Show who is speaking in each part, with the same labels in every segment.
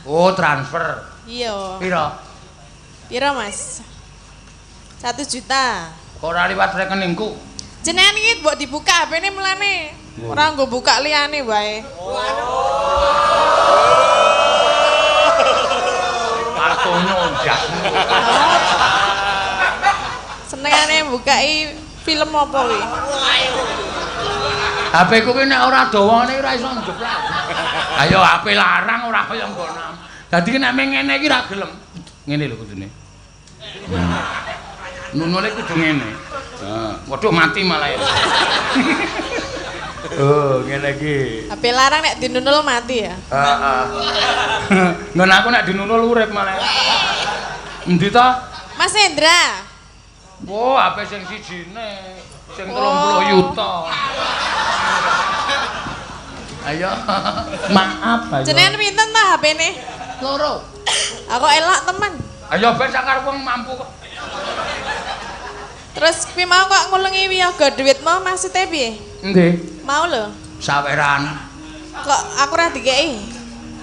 Speaker 1: Oh, transfer.
Speaker 2: Iya.
Speaker 1: Piro?
Speaker 2: Piro, Mas? 1 juta.
Speaker 1: Kok ora liwat rekeningku?
Speaker 2: Jenengan iki mbok dibuka HP-ne mulane. Ora nggo buka liyane wae.
Speaker 1: Kartono ndasmu.
Speaker 2: Senengane bukai film apa kuwi?
Speaker 1: HP ku ki nek ora dawane ora iso njeplak. Ayo HP larang ora kaya nggonam. Dadi nek ngene iki ra gelem. Ngene lho kudune. Nunule kudu ngene. Heeh. Waduh mati malah ya. Oh, ngene iki.
Speaker 2: HP larang nek dinunul mati ya.
Speaker 1: Heeh. Nggon aku nek dinunul urip malah. Endi ta?
Speaker 2: Mas Hendra.
Speaker 1: Oh, HP sing sijine, sing 30 yuta. Ayo. Maaf, ayo.
Speaker 2: Jenengan pinten ta HP-ne?
Speaker 1: Loro.
Speaker 2: Aku elok temen.
Speaker 1: Ayo ben sakar wong mampu kok.
Speaker 2: Terus kuwi mau kok ngulengi wiyaga duit mau maksudnya piye?
Speaker 1: Endi?
Speaker 2: Mau lho.
Speaker 1: Saweran.
Speaker 2: Kok aku ora dikeki?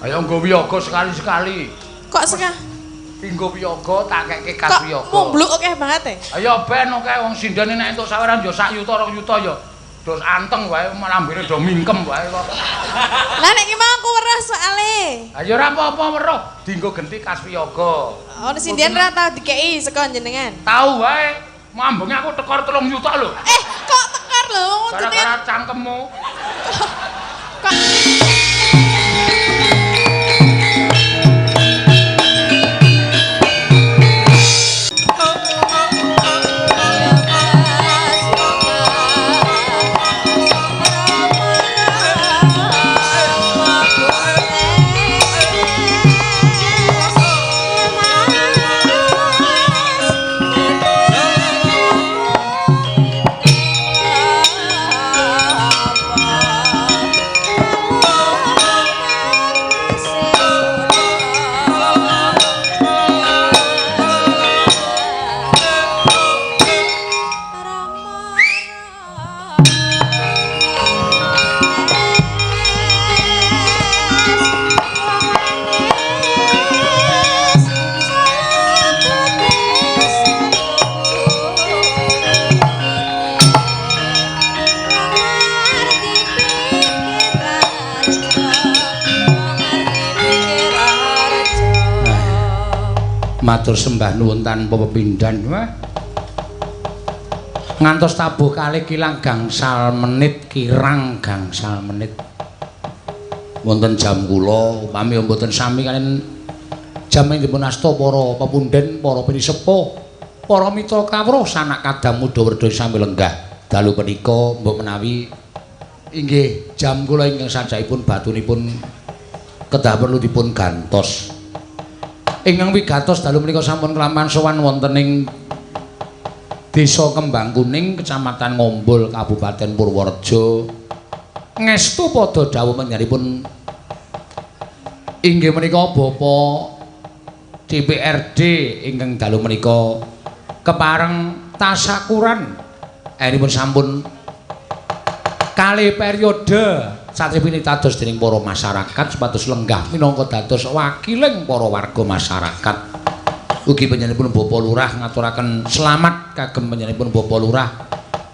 Speaker 1: Ayo nggo wiyaga sekali-sekali.
Speaker 2: Kok sekah?
Speaker 1: Dinggo wiyaga tak keke kas wiyaga.
Speaker 2: Kok mumbluk akeh banget e?
Speaker 1: Ayo ben akeh wong sindene nek entuk saweran ya sak yuta 2 yuta ya. Dos anteng wae lambene do mingkem wae kok.
Speaker 2: Lah nek iki mau aku weruh soale.
Speaker 1: Ayo ora apa-apa weruh, dinggo genti kas wiyaga.
Speaker 2: Oh, sindian ora tau dikeki saka jenengan.
Speaker 1: Tau wae. Mambunge aku tekor 3 yuta lho.
Speaker 2: Eh, kok tekor lho wong
Speaker 1: gara-gara cangkemmu.
Speaker 2: Kok
Speaker 1: matur sembah nuwun tanpa pepindhan. Wah. Ngantos tabuh kalih kilang gangsal menit, kirang gangsal menit. Wonten jam kula upami mboten sami kaliyan jam ing dipun asta para pepundhen, para pinisepuh, para mitra kawruh sanak kadang muda werda sami lenggah. Dalu punika mbok menawi inggih jam kula ingkang sajakipun batunipun kedah perlu dipun gantos. Ingkang wigatos dalu menika sampun kelampahan sowan wonten ing Desa Kembang Kuning, Kecamatan Ngombol, Kabupaten Purworejo. Ngestu padha dawuh panjenenganipun inggih menika Bapak DPRD ingkang dalu menika kepareng tasakuran akhiripun sampun kalih periode satripine dados dening para masyarakat supados lenggah minangka dados wakiling para warga masyarakat. Ugi panjenenganipun Bapak Lurah ngaturaken selamat kagem panjenenganipun Bapak Lurah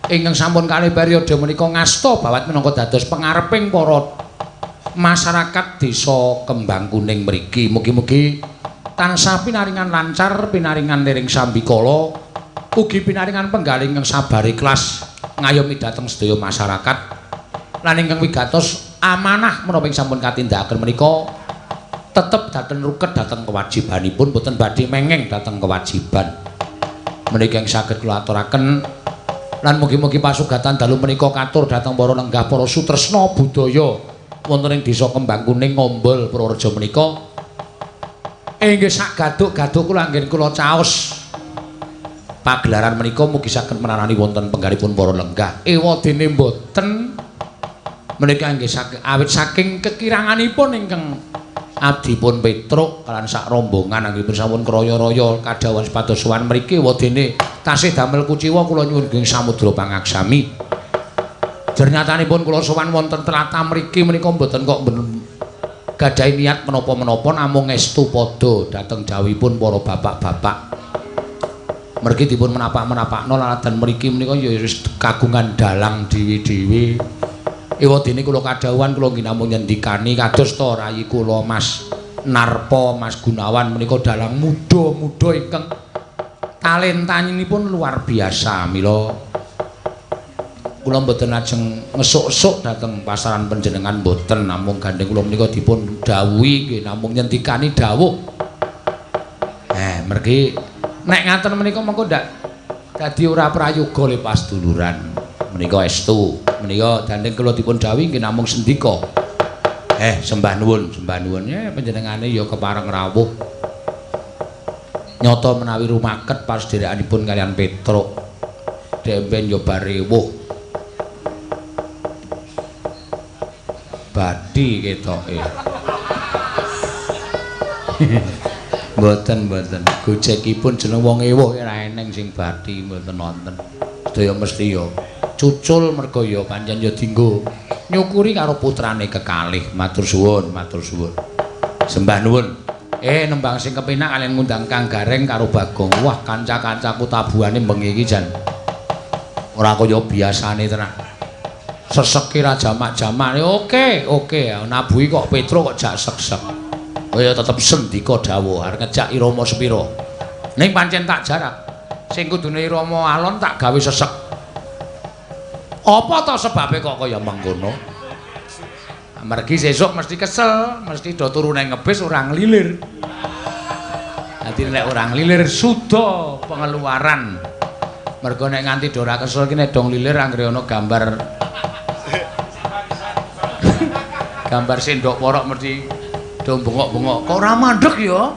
Speaker 1: ingkang sampun kalih periode menika ngasta bawat minangka dados pengareping para masyarakat Desa Kembang Kuning mriki. Mugi-mugi tansah pinaringan lancar, pinaringan liring sambikala, ugi pinaringan penggalih ingkang sabar ikhlas ngayomi dhateng sedaya masyarakat. Lan ingkang wigatos amanah menapa ing sampun katindakaken menika tetep dhateng ruket dhateng kewajibanipun, boten badhe mengeng dhateng kewajiban. Menika ing saged kula aturaken lan mugi-mugi pasugatan dalu menika katur dhateng para lenggah para sutresna budaya wonten ing Desa Kembang Kuning Ngombol Purworejo menika. Inggih sak gaduk-gaduk kula anggen kula caos pagelaran menika mugi saged menanani wonten penggalipun para lenggah. Ewadene mboten menika nggih awit saking kekiranganipun ingkang abdipun Petruk kaliyan sak rombongan anggenipun sampun kraya-raya kadhawuhan supados sowan mriki wadene tasih damel kuciwa kula nyuwun ing samudra pangaksami. Jernyatanipun kula sowan wonten tlatah mriki menika mboten kok Gadahi niat menapa-menapa namung estu padha dhateng dawuhipun para bapak-bapak. Mergi dipun menapak-menapakno laladan mriki menika ya wis kagungan dalang dhewe-dhewe. Ewadene kula kadhawuhan kula nggih namung nyendikani kados ta rayi kula Mas Narpa, Mas Gunawan menika dalang muda-muda ingkang talentanipun luar biasa. Mila kula mboten ajeng ngesuk-esuk dhateng pasaran panjenengan mboten, namung gandeng kula menika dipun dawuhi nggih namung nyendikani dawuh. Mergi nek ngaten menika mengko ndak dadi ora prayoga le pasduluran. Menika estu. Menika gandeng kula dipun dawuhi nggih namung sendika. Sembah nuwun, sembah nuwun. Ya panjenengane ya kepareng rawuh. Nyata menawi rumaket pasdherekanipun kalian Petruk. Demben ya barewuh. Badhi ketoke. Mboten, mboten. Gojekipun jeneng wong ewuh ora eneng sing badhi mboten wonten. Sedaya mesti ya cucul merga ya pancen ya dienggo nyukuri karo putrane kekalih. Matur suwun, matur suwun. Sembah nuwun. Nembang sing kepenak kalian ngundang Kang Gareng karo Bagong. Wah, kanca-kancaku tabuhane bengi iki jan ora kaya biasane tenan. Seseki ra jamak-jamak. Oke, oke. Nabuhi kok Petruk kok jak sek-sek. Oh ya tetep sendika dawuh arep ngejak irama sepira. Ning pancen tak jarak. Sing kudune irama alon tak gawe sesek. Apa ta sebabe kok kaya mengkono? Mergi sesuk mesti kesel, mesti do turu nang ngebis ora nglilir. Dadi nek ora nglilir suda pengeluaran. Mergo nek nganti do ora kesel ki nek do nglilir anggere ana gambar gambar sendok porok mesti do bengok-bengok. Kok ora mandeg ya?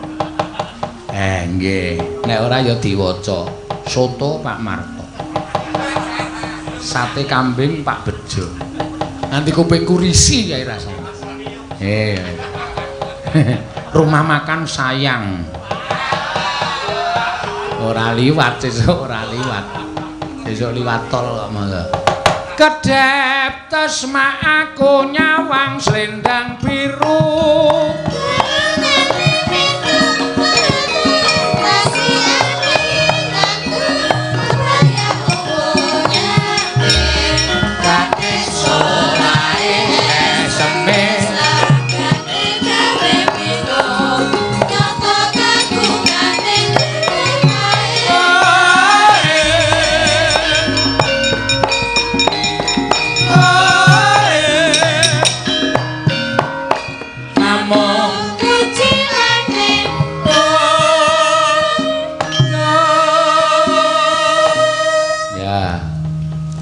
Speaker 1: Nggih. Nek ora ya diwaca. Soto Pak Marto. Sate kambing Pak Bejo. Nanti kupingku risi kae rasane. Rumah makan sayang. Ora liwat sesuk, ora liwat. Sesuk liwat tol kok monggo. Kedhep tesma aku nyawang slendang biru.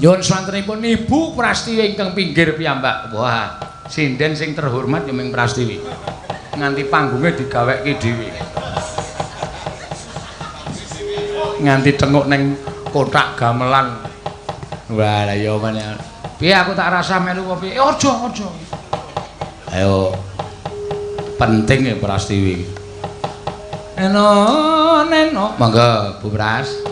Speaker 1: Nyuwun swantenipun Ibu Prastiwi ingkang pinggir piyambak. Wah, sinden sing terhormat ya ming Prastiwi. Nganti panggunge digawekke dhewe. Nganti tenguk neng kotak gamelan. Wah, lah ya meneh. Piye aku tak rasa melu apa piye? Aja, aja. Ayo. Penting ya Prastiwi. Eno, neno. Monggo Bu Pras.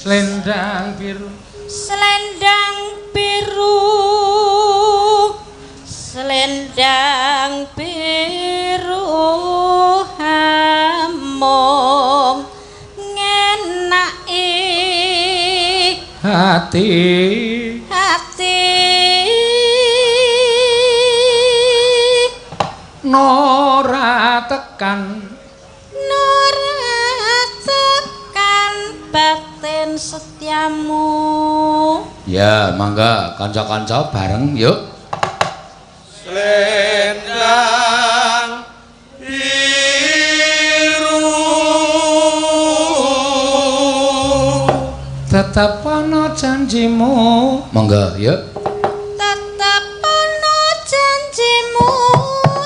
Speaker 1: Selendang biru,
Speaker 2: selendang biru, selendang biru hamong ngenaki
Speaker 1: hati,
Speaker 2: hati
Speaker 1: nora tekan,
Speaker 2: nora tekan batin setiamu.
Speaker 1: Ya, mangga kanca-kanca bareng yuk.
Speaker 3: Selendang biru
Speaker 1: tetep ana janjimu. Mangga yuk.
Speaker 2: Tetep ana janjimu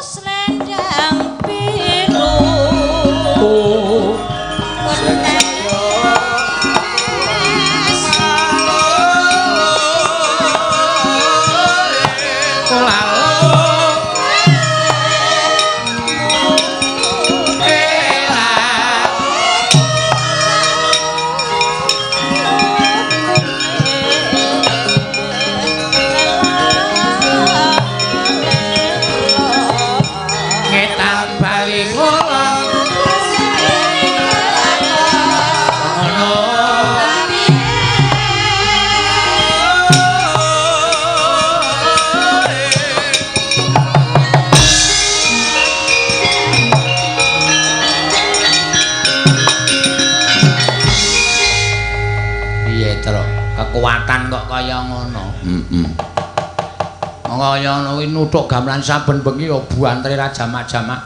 Speaker 2: selendang biru.
Speaker 1: Kekuatan kok kaya ngono. Heeh. Kaya ngono kuwi nuthuk gamelan saben bengi ya buantre ra jamak-jamak.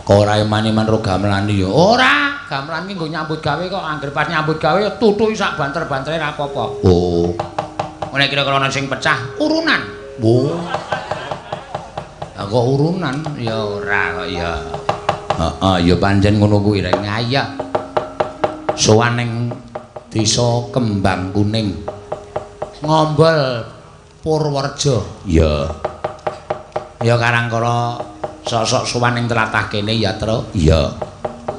Speaker 1: Kok ora eman-eman ro gamelan ya? Ora, gamelan ki nggo nyambut gawe kok anggere pas nyambut gawe ya tutuki sak banter-bantere ra apa-apa. Oh. Ngene kira-kira ana sing pecah urunan. Oh. Lah kok urunan ya ora kok ya. Heeh, ya pancen ngono kuwi reng. Ha iya. Sowan ning Desa Kembang Kuning. Ngombol Purworejo. Iya. Ya karangkara sosok sowan ning tlatah kene ya, Tru. Iya.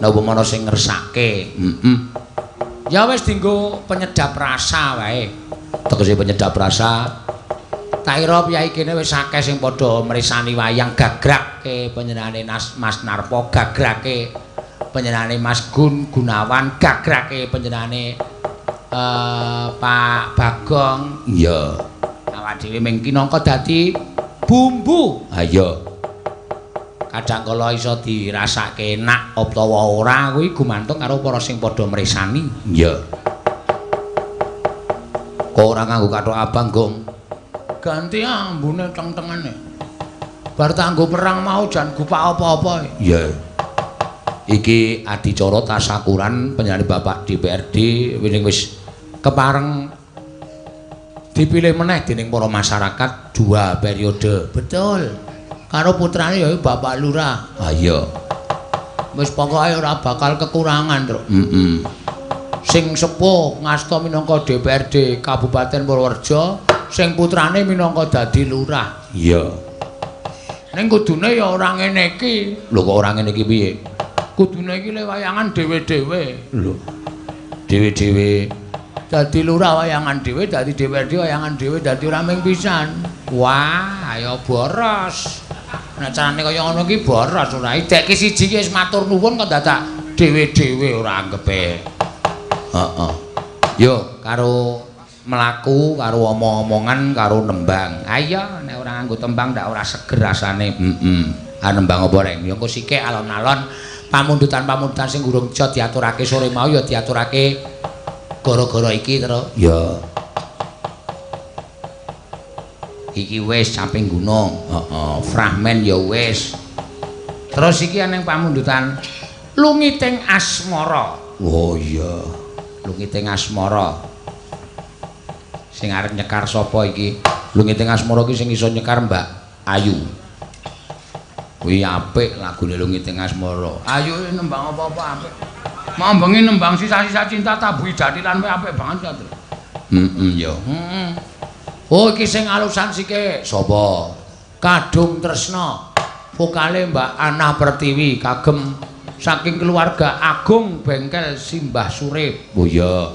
Speaker 1: Napa ana sing ngersake? Heeh. Ya wis dienggo penyedap rasa wae. Tegese penyedap rasa. Tak kira piyai kene wis akeh sing padha mresani wayang gagrake panjenengane Mas Narpo, gagrake panjenengane Mas Gun Gunawan, gagrake panjenengane Pak Bagong. Iya. Awak dhewe mung kinangka dadi bumbu. Ha iya. Kadang kala iso dirasake enak utawa ora kuwi gumantung karo para sing padha mresani. Iya. Kok ora nganggo kathok abang, Gong? Ganti ambune teng-tengane. Bar tanggo perang mau jan gupak apa-apa. Iya. Iki adicara tasakuran panjenengane Bapak DPRD wis kepareng dipilih meneh dening para masyarakat 2 periode. Betul. Karo putrane ya Bapak Lurah. Ha iya. Wis pokoke ora bakal kekurangan, Truk. Heeh. Sing sepuh ngasta minangka DPRD Kabupaten Purworejo, sing putrane minangka dadi lurah. Iya. Ning kudune ya ora ngene iki. Lho kok ora ngene iki piye? Kudune iki le wayangan dhewe-dhewe. Lho. Dhewe-dhewe. Dadi lurah wayangan dhewe, dadi DPRD wayangan dhewe, dadi ora mung pisan. Wah, ayo boros. Nek carane kaya ngono iki boros ora. Idek ki siji ki wis matur nuwun kok dadak dhewe-dhewe ora anggepe. Heeh. Yo karo mlaku, karo omong-omongan, karo nembang. Ha iya, nek ora nganggo tembang ndak ora seger rasane. Heeh. Ah nembang apa reng? Ya engko sikik alon-alon pamundutan-pamundutan sing urung iso diaturake sore mau ya diaturake gara-gara iki terus. Ya. Iki wis caping gunung. Heeh, fragmen ya wis. Terus iki ana pamundutan Lungiting Asmara. Oh iya, Lungiting Asmara. Sing arep nyekar sapa iki? Lungiting Asmara iki sing iso nyekar Mbak Ayu. Kuwi apik lagune Lungiting Asmara. Ayu nembang apa-apa apik. Mambengi nembang sisa-sisa cinta tabuhi jathilan wae apik banget ta. Heeh ya. Heeh. Oh iki sing alusan sike sapa? Kadung Tresna. Vokale Mbak Ana Pertiwi kagem saking keluarga Agung Bengkel Simbah Surip. Oh iya.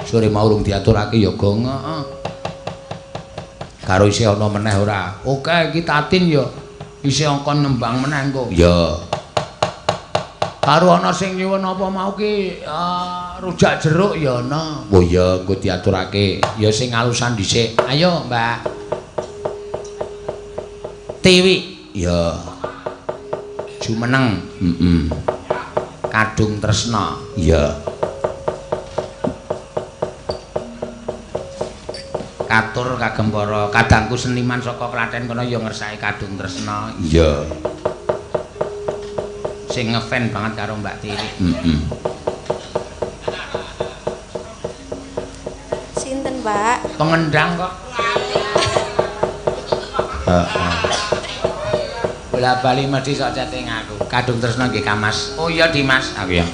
Speaker 1: Sore mau urung diaturake ya, Gong. Heeh. Karo isih ana meneh ora? Oke, iki Tatin ya. Isih angkon nembang meneh engko. Iya. Karo ana sing nyuwun apa mau ki rujak jeruk ya ana. Oh iya, engko diaturake. Ya sing alusan dhisik. Ayo, Mbak. Tiwi. Ya. Jumeneng. Heeh. Kadung Tresna. Iya. Katur kagem para kadangku seniman saka Klaten kono ya ngersake Kadung Tresna. Iya. Sing ngefan banget karo Mbak Tiwi. Heeh.
Speaker 2: Sinten, Pak?
Speaker 1: Pengendang kok. Heeh. Bola bali mesti sok chatting aku. Kadung Tresna nggih Kamas. Oh iya Dimas, aku ya.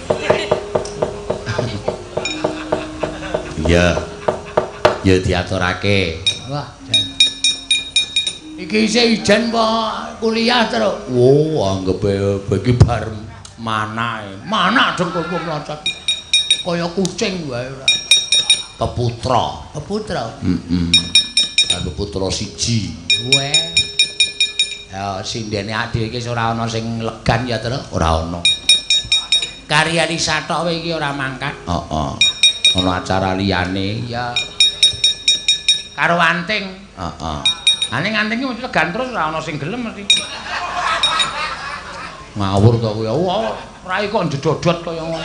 Speaker 1: Iya. Ya diaturake. Wah, jan. Iki isih ijen apa kuliah terus? Oh, anggepe iki bar manae. Mana dengkulmu mlocot. Kaya kucing wae ora. Peputra. Peputra. Heeh. Peputra siji. Weh. Ya sindene adhewe iki ora ana sing legan ya, Tru? Ora ana. Karya Lisa tok iki ora mangkat. Heeh. Ana acara liyane ya. Karo anting. Heeh. Ha ning anting iki mesti legan terus ora ana sing gelem mesti. Ngawur to kuwi. Wah, rai kok njedodot kaya ngono.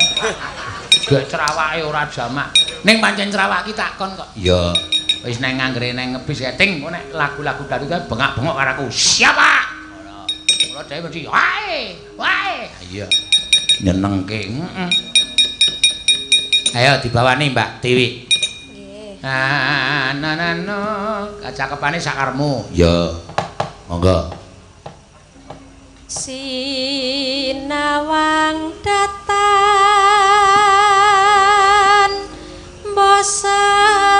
Speaker 1: Gek cerawake ora jamak. Ning pancen cerawak ki takon kok. Iya. Wis nang anggere nang ngebis ting kok nek lagu-lagu dangdut kae bengak-bengok karo aku. Siap, Pak. Ngono. Mula dhewe mesti wae, wae. Iya. Nyenengke. Heeh. Ayo dibawani Mbak Tiwi.
Speaker 4: Nggih.
Speaker 1: Na na na no, cakepane sakarmu. Ya. Monggo.
Speaker 4: Sinawang datan bosani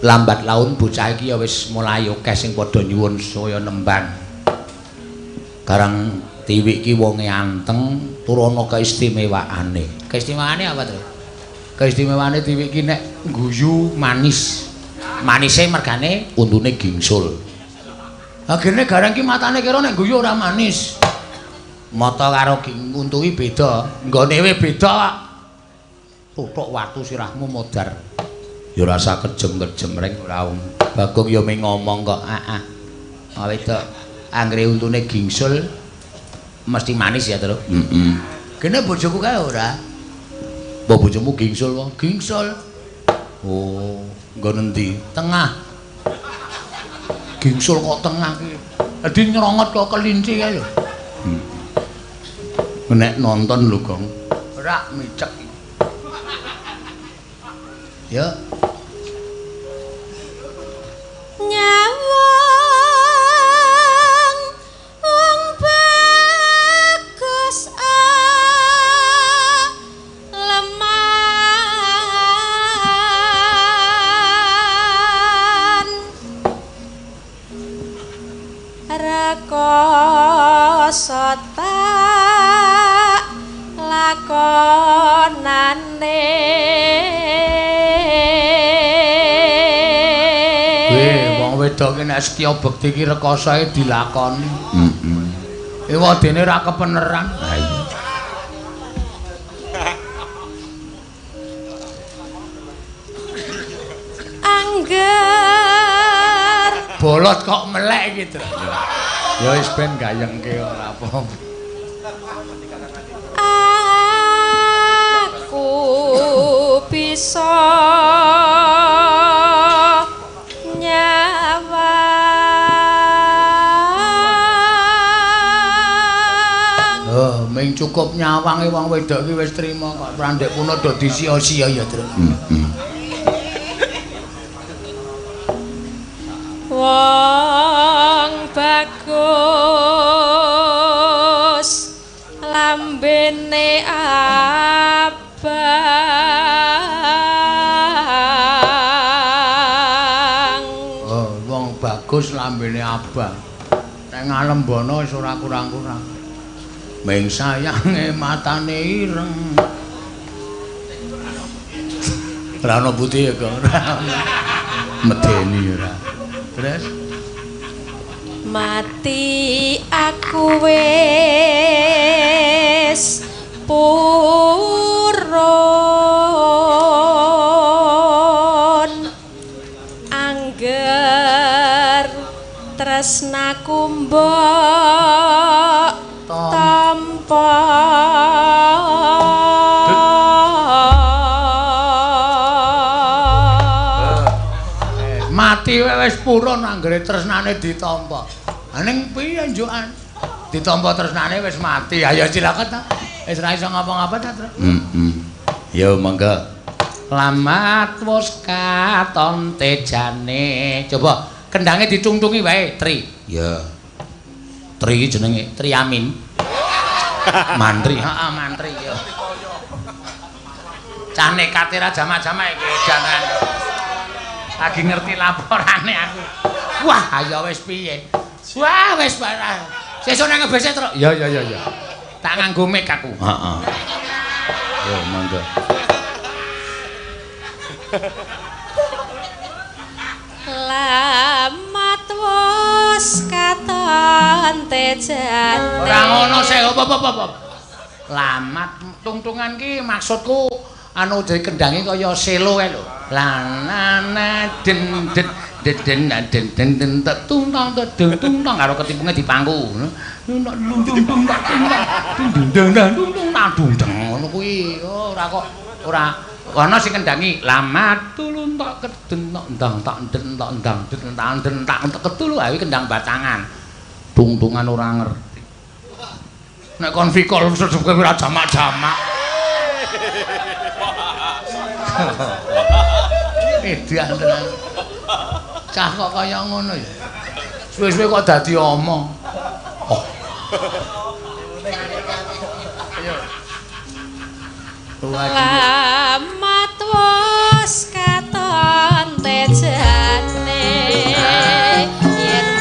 Speaker 1: Lambat laun bocah iki ya wis mulai akeh sing padha nyuwun saya nembang. Garang Tiwi iki wonge anteng tur ana keistimewaane. Keistimewaane apa, Tru? Keistimewaane Tiwi iki nek guyu manis. Manise mergane untune gingsul. Akhirnya garang ki matane kira nek guyu ora manis. Mata karo untu ki beda, nggone we beda kok. Tutuk watu sirahmu modar. Ya rasa kejem-kejem reng ora wong. Bagong ya mung ngomong kok, "Ah, ah. Wedok anggere untune gingsul mesti manis ya, Tru." Heeh. Kene bojoku kae ora. Mbok bojomu gingsul wae? Gingsul. Oh, nggon endi? Tengah. Gingsul kok tengah ki. Dadi nyrongot kok kelinci kae lho. Nek nonton lho, Gong. Ora micek. Ya.
Speaker 4: Nyawang wong bagus leman rekoso tak lakonane.
Speaker 1: Wong wedok ki nek setya bekti ki rekosoe dilakoni. Heeh. Ewadene ra kepeneran. Ha iya.
Speaker 4: Angger
Speaker 1: bolot kok melek iki, Tru. Ya wis ben gayengke ora apa-apa.
Speaker 4: Aku bisa nyawang.
Speaker 1: Oh, ming cukup nyawange wong wedok iki wis trima kok prandhek puno do disia-sia ya, Tru. Heeh.
Speaker 4: Wong bagus lambene abang.
Speaker 1: Oh, wong bagus lambene abang. Nek ngalembana wis ora kurang-kurang. Ming sayange matane ireng. Ora ana putih ya, Gong. Ora ana. Medeni ora. Terus
Speaker 4: mati aku wis purun angger tresnaku mbok tampa.
Speaker 1: Mati wis purun anggere tresnane ditampa. Ha ning piye njukan? Ditampa tresnane wis mati. Ayo cilaka ta. Wis ra iso ngapa-ngapa ta, Tru? Heeh. Ya monggo. Lamat wis katon tejane. Coba kendange dicungtungi wae, Tri. Ya. Tri iki jenenge Triamin. Mantri, heeh, mantri ya. Cah nekate ra jamak-jamak iki edanan. Lagi ngerti laporane aku. Wah, ayo wis piye? Wah, wis parah. Sesuk nang ngebese, Tru. Ya ya ya ya. Tak nganggo mic aku. Heeh. Yo monggo.
Speaker 4: Lamat wis katon tejane.
Speaker 1: Ora ngono sih, apa-apa. Lamat tungtungan ki maksudku anu dari kendange kaya selo kae lho. La na na den den Den den den den tung tang den tung tang karo ketipunge dipangku. Tung tung tung tung tung tung tung tung tung tung ngono kuwi. Ora kok ora ana sing kendhangi lamat tulun tok keden tok ndang tak den tok ndang den tak den tak ketulu ae kendang batangan. Tungtungan ora ngerti. Nek kon fikol sesuke ora jamak-jamak. Edan tenan. Cah kok kaya ngono ya. Suwe-suwe kok dadi omong. Oh. Ayo.
Speaker 4: Lamat wis katon tejane yen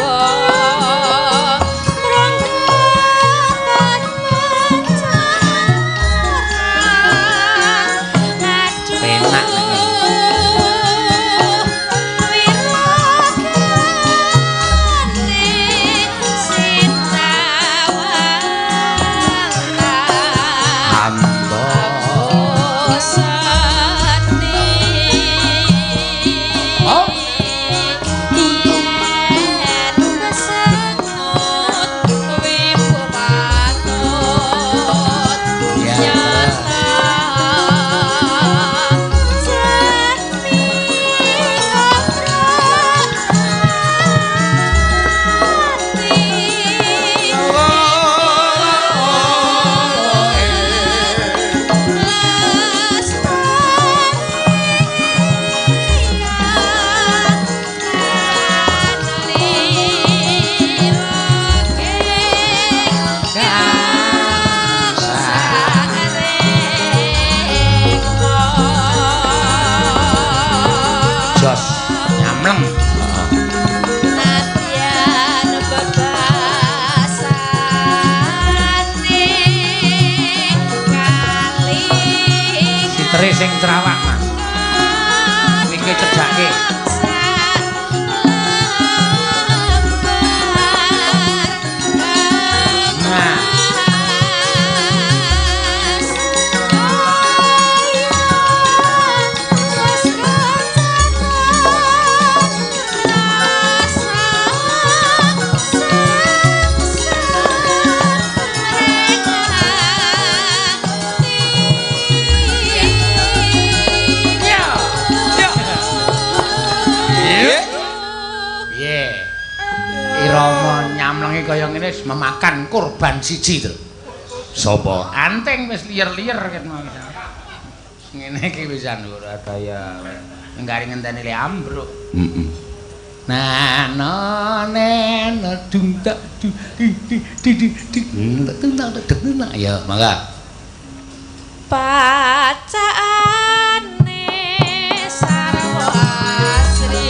Speaker 1: sing trawak Mas. Wingke cedhake. Nah. Nyamlengi kaya ngene wis memakan korban siji to. Sapa? Anting wis liyer-liyer ket mau. Ngene iki wisan ora daya. Nggari ngenteni le ambruk. Heeh. Nah, no ne no dung tak du di di di di di tung tak deng tak ya, mangga.
Speaker 4: Pacaane sarwa asri.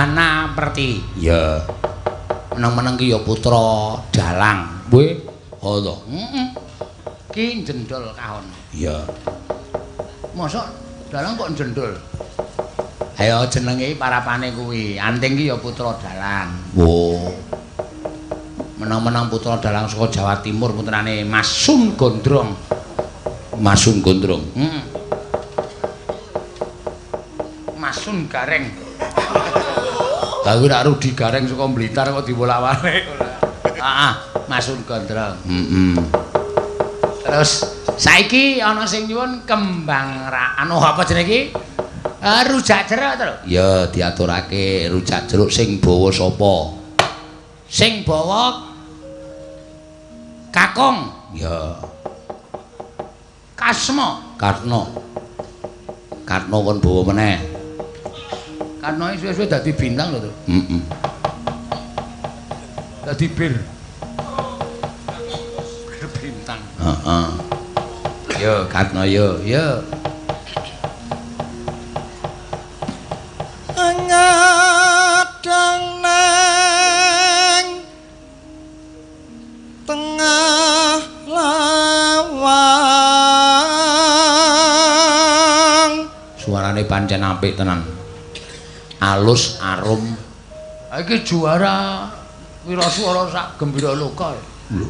Speaker 1: Dana Perti. Iya. Meneng-meneng ki ya putra dalang. Kowe oh to. Heeh. Ki jendol kahon. Iya. Mosok dalang kok jendol? Ayo jenenge parapane kuwi. Anting ki ya putra dalang. Oh. Menang-menang putra dalang saka Jawa Timur putrane Mas Sun Gondrong. Mas Sun Gondrong. Heeh. Mas Sun Gareng. Lah kuwi rak Rudi Gareng saka Blitar kok diwolak-walik ora. Heeh, Mas Sun Gondrong. Heeh. Terus saiki ana sing nyuwun kembang anu apa jenenge iki? Rujak jeruk to lho. Ya diaturake rujak jeruk sing bawa sapa? Sing bawa Kakung. Ya. Kasma, Karno. Karno kon bawa meneh. Karno iki suwe-suwe dadi bintang lho to. Heeh. Dadi bir. Bir bintang. Heeh. Yo Karno yo, yo.
Speaker 3: Ngadang neng tengah lawang.
Speaker 1: Suarane pancen apik tenan. Alus arum. Iki juara wiraswara sak Gembira Loka. Lho.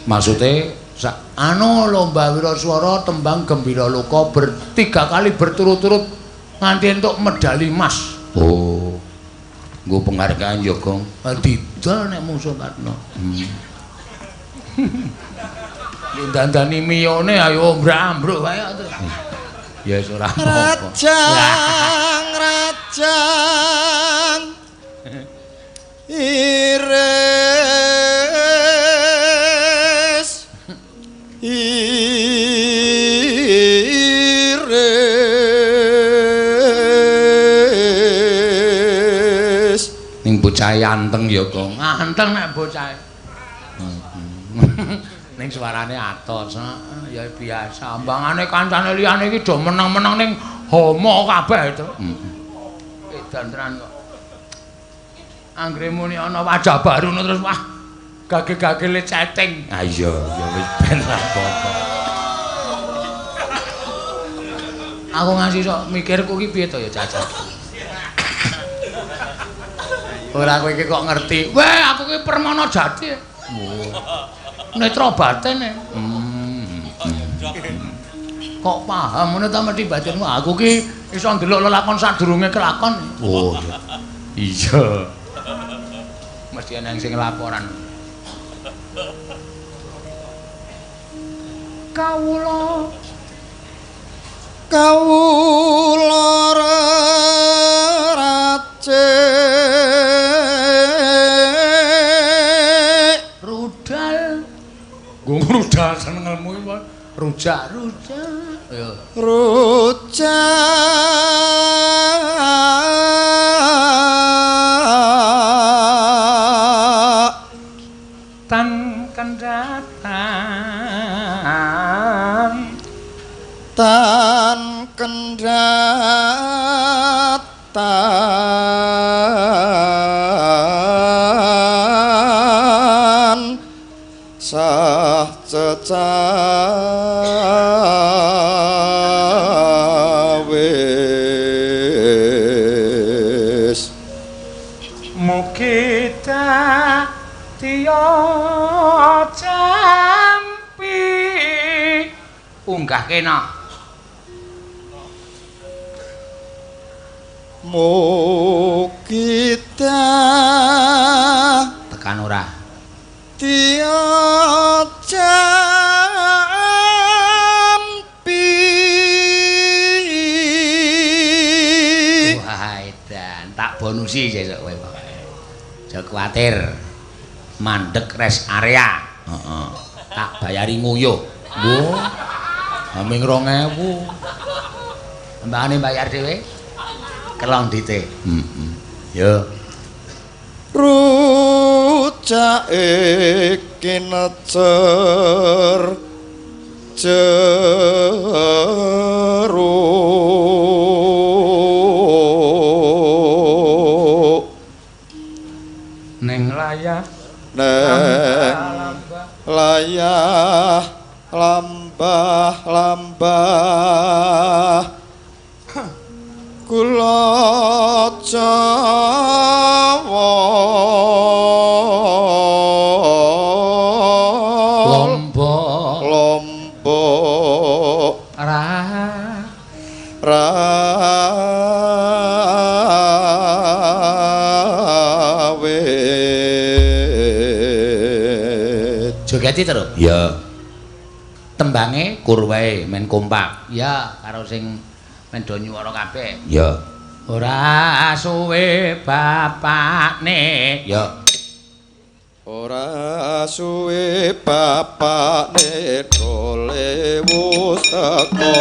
Speaker 1: Maksude sak anu lomba wiraswara tembang Gembira Loka bertiga kali berturut-turut nganti entuk medali emas. Oh. Nggo penghargaan ya, Gong. Didol nek mungsuh Karno. Dandani miyone ayo ombrak-ambruk wae terus. Ya wis ora apa-apa.
Speaker 3: Rajang rajang iris iris.
Speaker 1: Ning bocah anteng ya, Gong. Anteng nek bocah. Ning suarane atos, ya biasa. Ambangane kancane liyane iki do meneng-meneng ning homo kabeh itu. Heeh. Edan tenan kok. Anggere muni ana wajah baru terus wah gage-gagele chatting. Ah iya, ya wis ben ra apa-apa. Aku ngasih sok mikirku ki piye to ya Caca. Ora kowe iki kok ngerti. Weh, aku ki Permana Jati. Oh. Netra batin e. Kok paham ngono ta mesti batinmu. Aku ki iso ndelok lelakon sadurunge kelakon. Oh iya. Iya. Mesti ana sing laporan. Kawula
Speaker 3: kawula racik
Speaker 1: rudal. Nggo rudal seneng ilmu iki rujak rujak. Ya.
Speaker 3: Rujak
Speaker 1: tan kendatan
Speaker 3: tan kendatan sah cecawis.
Speaker 1: Mugi dadiya jampi unggah kena.
Speaker 3: Mugi
Speaker 1: tekan ora
Speaker 3: dadiya jampi.
Speaker 1: Wah, edan tak bonusi sesuk kowe pokoke. Aja kuwatir. Mandek rest area. Heeh. Tak bayari nguyuh. Lho. Aming 2000. Mbakane bayar dhewe. Kelong dite. Heeh. Yo.
Speaker 3: Rujake kinecer jero.
Speaker 1: Neng layah
Speaker 3: neng layah lambah lambah kula Jawa
Speaker 1: Lombok
Speaker 3: Lombok
Speaker 1: ra
Speaker 3: rawit.
Speaker 1: Jogeti terus. Ya. Tembange kur wae men kompak. Ya, karo sing men do nyuwara kabeh. Ya. Ora suwe bapakne. Ya.
Speaker 3: Ora suwe bapakne dole wis teko.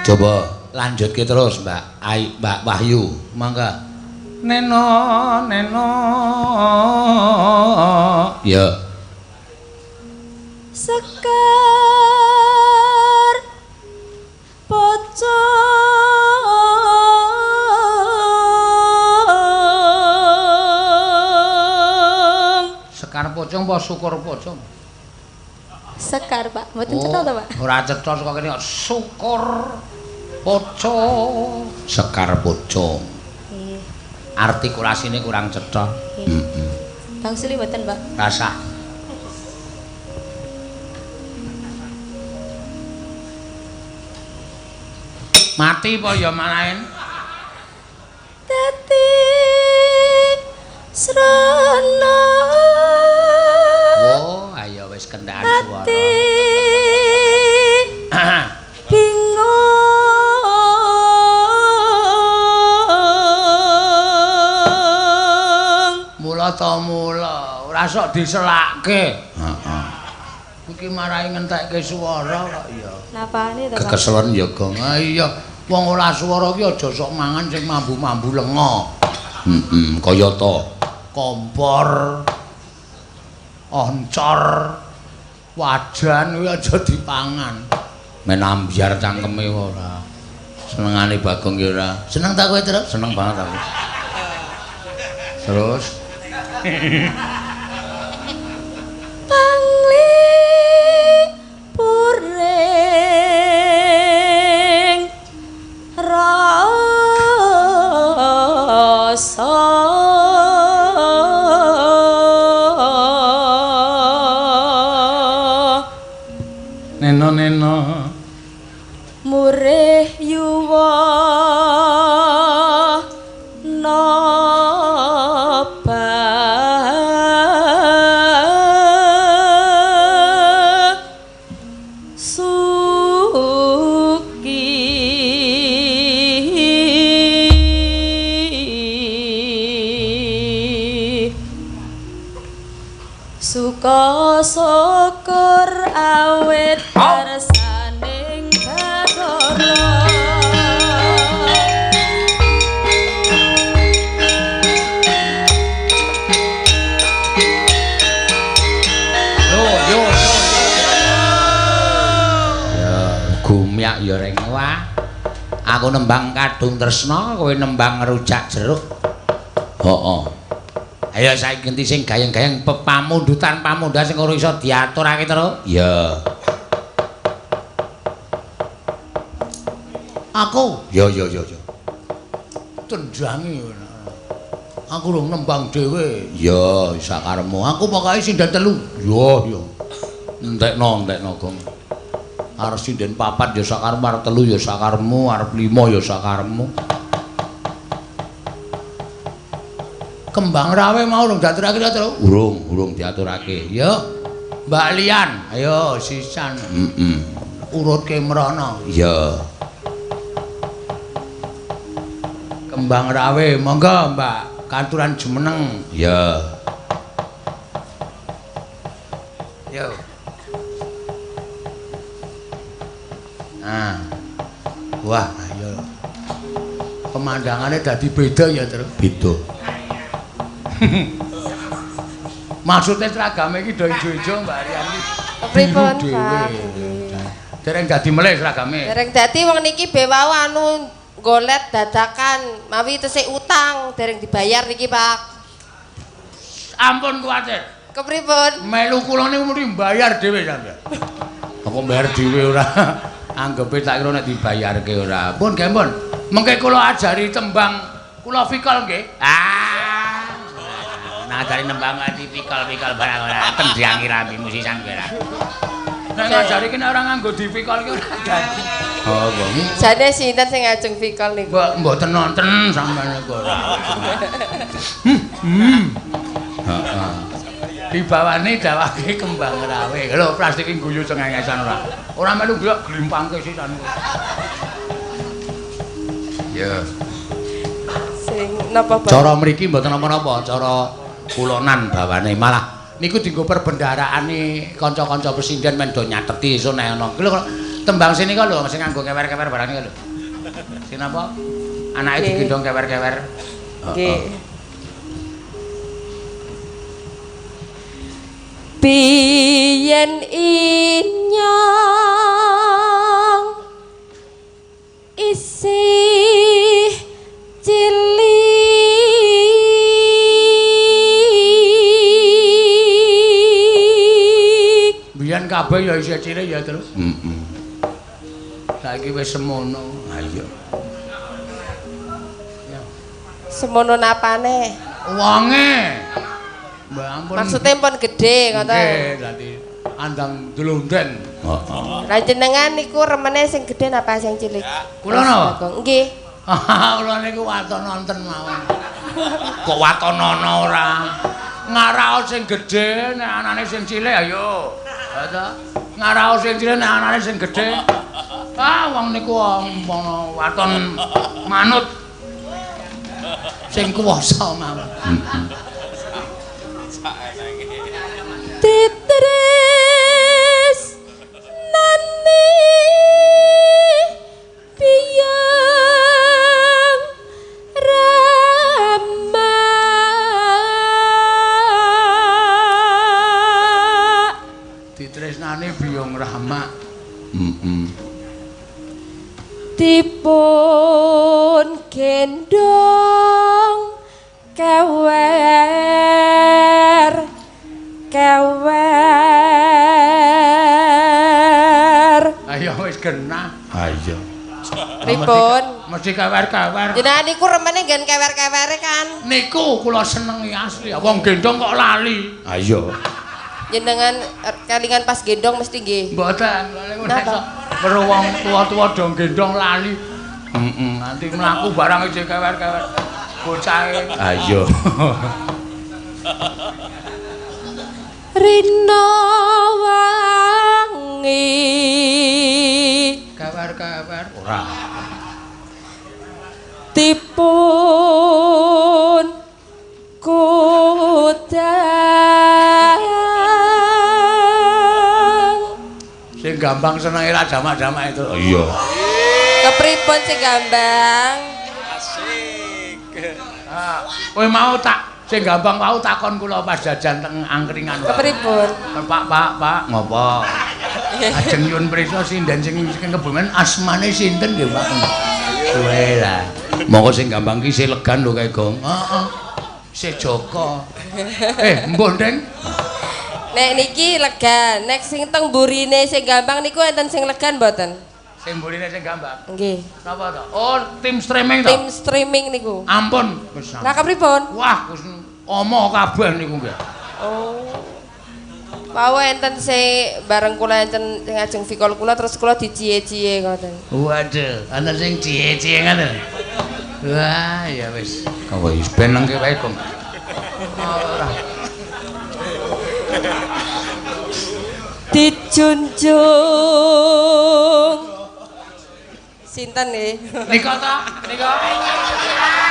Speaker 1: Coba lanjutke terus Mbak Ai, Mbak Wahyu, mangga. Neno neno. Ya.
Speaker 4: Sekar pocong.
Speaker 1: Sekar pocong apa syukur pocong?
Speaker 4: Sekar, Pak. Mboten cetha to, Pak?
Speaker 1: Ora cetha saka kene kok syukur pocong. Sekar pocong.
Speaker 4: Nggih.
Speaker 1: Artikulasine kurang cetha. Heeh.
Speaker 4: Bang Suli mboten, Pak?
Speaker 1: Rasah. Mati apa ya manain?
Speaker 4: Dadi srana.
Speaker 1: Oh, ayo wis kendaan suara.
Speaker 4: Bingung.
Speaker 1: Mula ta mula, ora sok diselake. Heeh. Iki marai ngentekke suara kok ya.
Speaker 4: Napane to, Pak?
Speaker 1: Kekeselen ya, Gong. Ah iya, wong ora suara ki aja sok mangan sing mambu-mambu lenga. Heeh, kaya ta kompor, oncor, wajan kuwi aja dipangan. Men ambyar cangkeme ora. Senengane Bagong ya ora. Seneng ta kowe, Truk? Seneng banget aku. Terus
Speaker 4: panglipuring rasa
Speaker 1: neno neno
Speaker 4: murih yuwa Suka syukur awit kersaning Bathara.
Speaker 1: Yo yo yo. Ya gumyak ya reng wah. Aku nembang Kadung Tresna, kowe nembang Rujak Jeruk. Heeh. Ayo saiki genti sing gayeng-gayeng pepamundutan pamundutan sing ora iso diaturake terus. Iya. Aku. Ya ya ya ya. Tendangi. Aku rung nembang dhewe. Ya, sakaremu. Aku pokoke sinden telu. Ya ya. Entekno entekno Gong. Arep sinden papat ya sakaremu, arep telu ya sakaremu, arep lima ya sakaremu. Kembang rawe mau urung diaturake ta, Truk? Urung, urung diaturake. Ya. Mbak Lian, ayo sisan. Heeh. Urutke mrono. Iya. Kembang rawe, monggo Mbak, katuran jumeneng. Iya. Yo. Nah. Wah, ayo. Pemandangannya dadi beda ya, Truk? Beda. Maksudnya seragame iki do ijo-ijo Mbak Rian iki.
Speaker 5: Pripun, Pak?
Speaker 1: Dereng dadi melih seragame.
Speaker 5: Dereng dadi wong niki be wau anu golet dadakan mawi tesih utang dereng dibayar niki, Pak.
Speaker 1: Ampun kuwatir.
Speaker 5: Kepripun?
Speaker 1: Melu kula niku mesti mbayar dhewe sampeyan. Aku mbayar dhewe ora. Anggepe tak kira nek dibayarke ora. Pun nggih pun. Mengke kula ajari tembang kula fikol nggih. Ah. Ngajari nembang ati pikol-pikol barang ora tendangi rambimu sisan kowe ora. Nek ngajari ki nek ora nganggo dipikol ki ora dadi. Oh, apa?
Speaker 5: Jane sinten sing ngajeng pikol niku?
Speaker 1: Mbok mboten nonton sampeyan niku ora. Heeh. Dibawani dawake kembang rawe. Lho plastik iki guyu cengengesan ora. Ora melu guyu glimpangke sisan kowe. Ya.
Speaker 5: Sing napa Pak?
Speaker 1: Cara mriki mboten napa-napa, cara kulonan bawane malah niku dienggo perbendaraane kanca-kanca presiden men do nyateti iso nek ana. Lho tembang sini kok lho sing nganggo kewer-kewer barang niku lho. Sing napa? Anake digendhong kewer-kewer.
Speaker 5: Nggih. Biyen inyong isih cilik
Speaker 1: Biyen kabeh ya isih cilik ya terus. Heeh. Saiki wis semono. Ha iya.
Speaker 5: Semono napane?
Speaker 1: Wonge. Mbak ampun.
Speaker 5: Maksude pun gedhe ngoten.
Speaker 1: Nggih, dadi andang dlondeng. Heeh.
Speaker 5: Lah jenengan niku remene sing gedhe napa sing cilik?
Speaker 1: Kula napa?
Speaker 5: Nggih.
Speaker 1: Kula niku waton nonton mawon. Kok waton ana ora? Ngarao sing gedhe nek anane sing cilik ayo. Ha ta? Ngarao sing cilik nek anane sing gedhe. Ah wong niku waton manut sing kuwasa mawon.
Speaker 4: Titris nani biyang rama
Speaker 1: Ditresnani biyong rama. Heeh.
Speaker 5: Dipun gendong kewer kewer.
Speaker 1: Ayo wis genah. Ayo.
Speaker 5: Pripun?
Speaker 1: Mesti kewer-kewer.
Speaker 5: Jenengan niku remene nggen kewer-kewere kan?
Speaker 1: Niku kula senengi asli. Wong gendong kok lali. Ayo.
Speaker 5: Jenengan kelingan pas gendong mesti nggih.
Speaker 1: Mboten, nek sok weruh wong tuwa-tuwa do gendong lali. Heeh, nganti mlaku barang isih kewer-kewer. Bocahe. Ayo.
Speaker 5: Rina wangi.
Speaker 1: Kewer-kewer ora.
Speaker 5: Dipun kudang.
Speaker 1: Sing gampang senenge ra jamak-jamak itu. Oh, iya.
Speaker 5: Kepripun sing gampang?
Speaker 3: Asik.
Speaker 1: Ah, kowe mau tak sing gampang wau takon kula pas jajan teng angkringan.
Speaker 5: Kepripun?
Speaker 1: Pak, Pak, Pak, ngopo? Ajeng nyuwun prisa sinden sing Kebumen asmane sinten nggih, Pak? Kowe lah. Monggo sing gampang ki sing legan lho kae, Gong. Heeh. Si Joko. Mbuh, Deng.
Speaker 5: Nek niki legan, nek sing teng mburine sing gampang niku enten sing legan mboten?
Speaker 1: Sing mburine sing gampang.
Speaker 5: Nggih.
Speaker 1: Napa to? Oh, tim streaming to?
Speaker 5: Tim streaming niku.
Speaker 1: Ampun.
Speaker 5: Lah kepripun?
Speaker 1: Wah, omo kabeh niku nggih.
Speaker 5: Oh. Wau enten sing bareng kula enten sing ajeng vikol kula terus kula dicie-cie ngoten.
Speaker 1: Waduh, ana sing cie-cie ngoten. Wah, ya wis. Kok wis ben nengke wae, Gong. Ora.
Speaker 5: Dijunjung. Sinten nggih?
Speaker 1: Nika ta? Nika.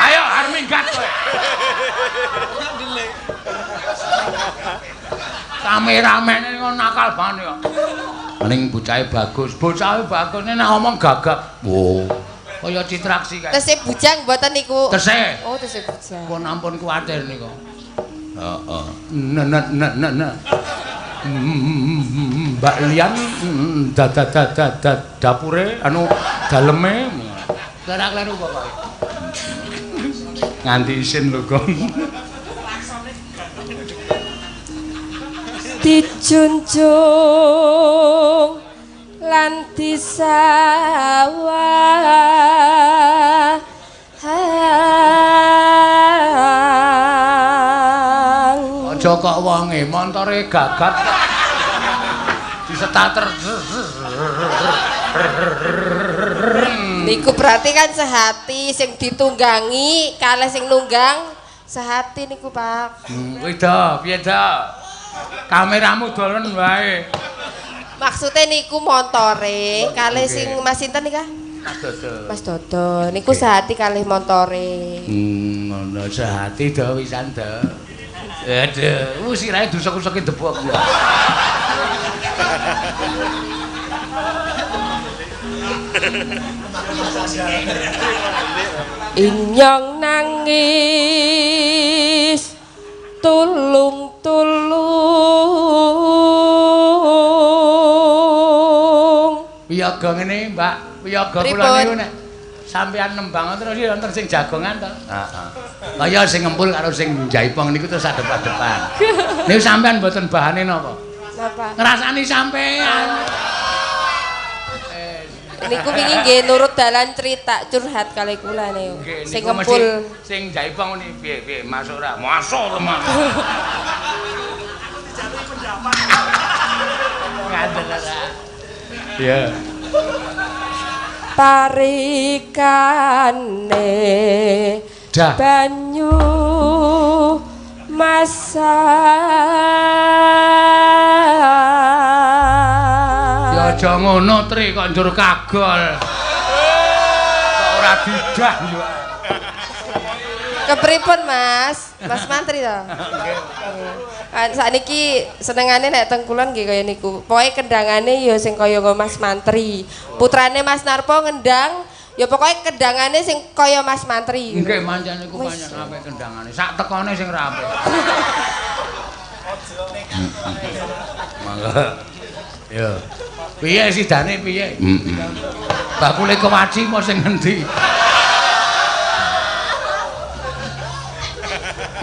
Speaker 1: Ayo arep minggat kowe. Kameramene ngono nakal banget ya. Ning bocahe bagus, bocahe bagus nek ngomong gagap. Wo. Kaya citraksi kae.
Speaker 5: Tesih bujang mboten niku?
Speaker 1: Tesih.
Speaker 5: Oh, tesih bujang.
Speaker 1: Pun ampun kuwatir niku. Heeh. Nek nek nek nek. Mbak Lian dapure anu daleme. Ora kleru pokoke. Nganti isin lho, Gong.
Speaker 5: Dijunjung lan disawah.
Speaker 1: Aja kok wonge montore gagat disetater.
Speaker 5: Niku berarti kan sehati sing ditunggangi kalih sing nunggang sehati niku, Pak.
Speaker 1: Kuwi do, piye do? Kameramu dolen wae.
Speaker 5: Maksude niku montore kalih sing Mas sinten nika?
Speaker 1: Mas Dodo.
Speaker 5: Mas Dodo niku sehati kalih montore.
Speaker 1: Ngono sehati do wisan do. Aduh, sirahe dusek-useke debok.
Speaker 5: Inyong nangis tulung-tulung.
Speaker 1: Wiyaga ngene, Mbak. Wiyaga kula niku nek sampean nembang terus ya wonten sing jagongan to. Heeh. Kaya sing ngempul karo sing jaipong niku terus adep-adepan. Niku sampean mboten bahane napa?
Speaker 5: Napa?
Speaker 1: Ngrasani sampean.
Speaker 5: Niku wingi nggih nurut dalan cerita curhat kalih kula niku. Sing ngempul
Speaker 1: sing jaipong ngene piye-piye masuk ora? Masuk teman.
Speaker 6: Dijaluki pendapat.
Speaker 1: Ngandel ora. Iya.
Speaker 5: Tarikane banyu masa.
Speaker 1: Ya aja ngono Tri kok njur kagol. Kok ora didah yo.
Speaker 5: Kepripun Mas? Mas Mantri to? Nggih. Sakniki senengane nek teng kulon nggih kaya niku. Pokoke kendangane ya sing kaya Mas Mantri. Putrane Mas Narpo ngendang, ya pokoke kendangane sing kaya Mas Mantri.
Speaker 1: Nggih, mancen niku pancen apik kendangane. Sak tekone sing ra apik. Mangga. Ya. Piye sidane piye? Heeh. Bakule kewaci mau sing ngendi?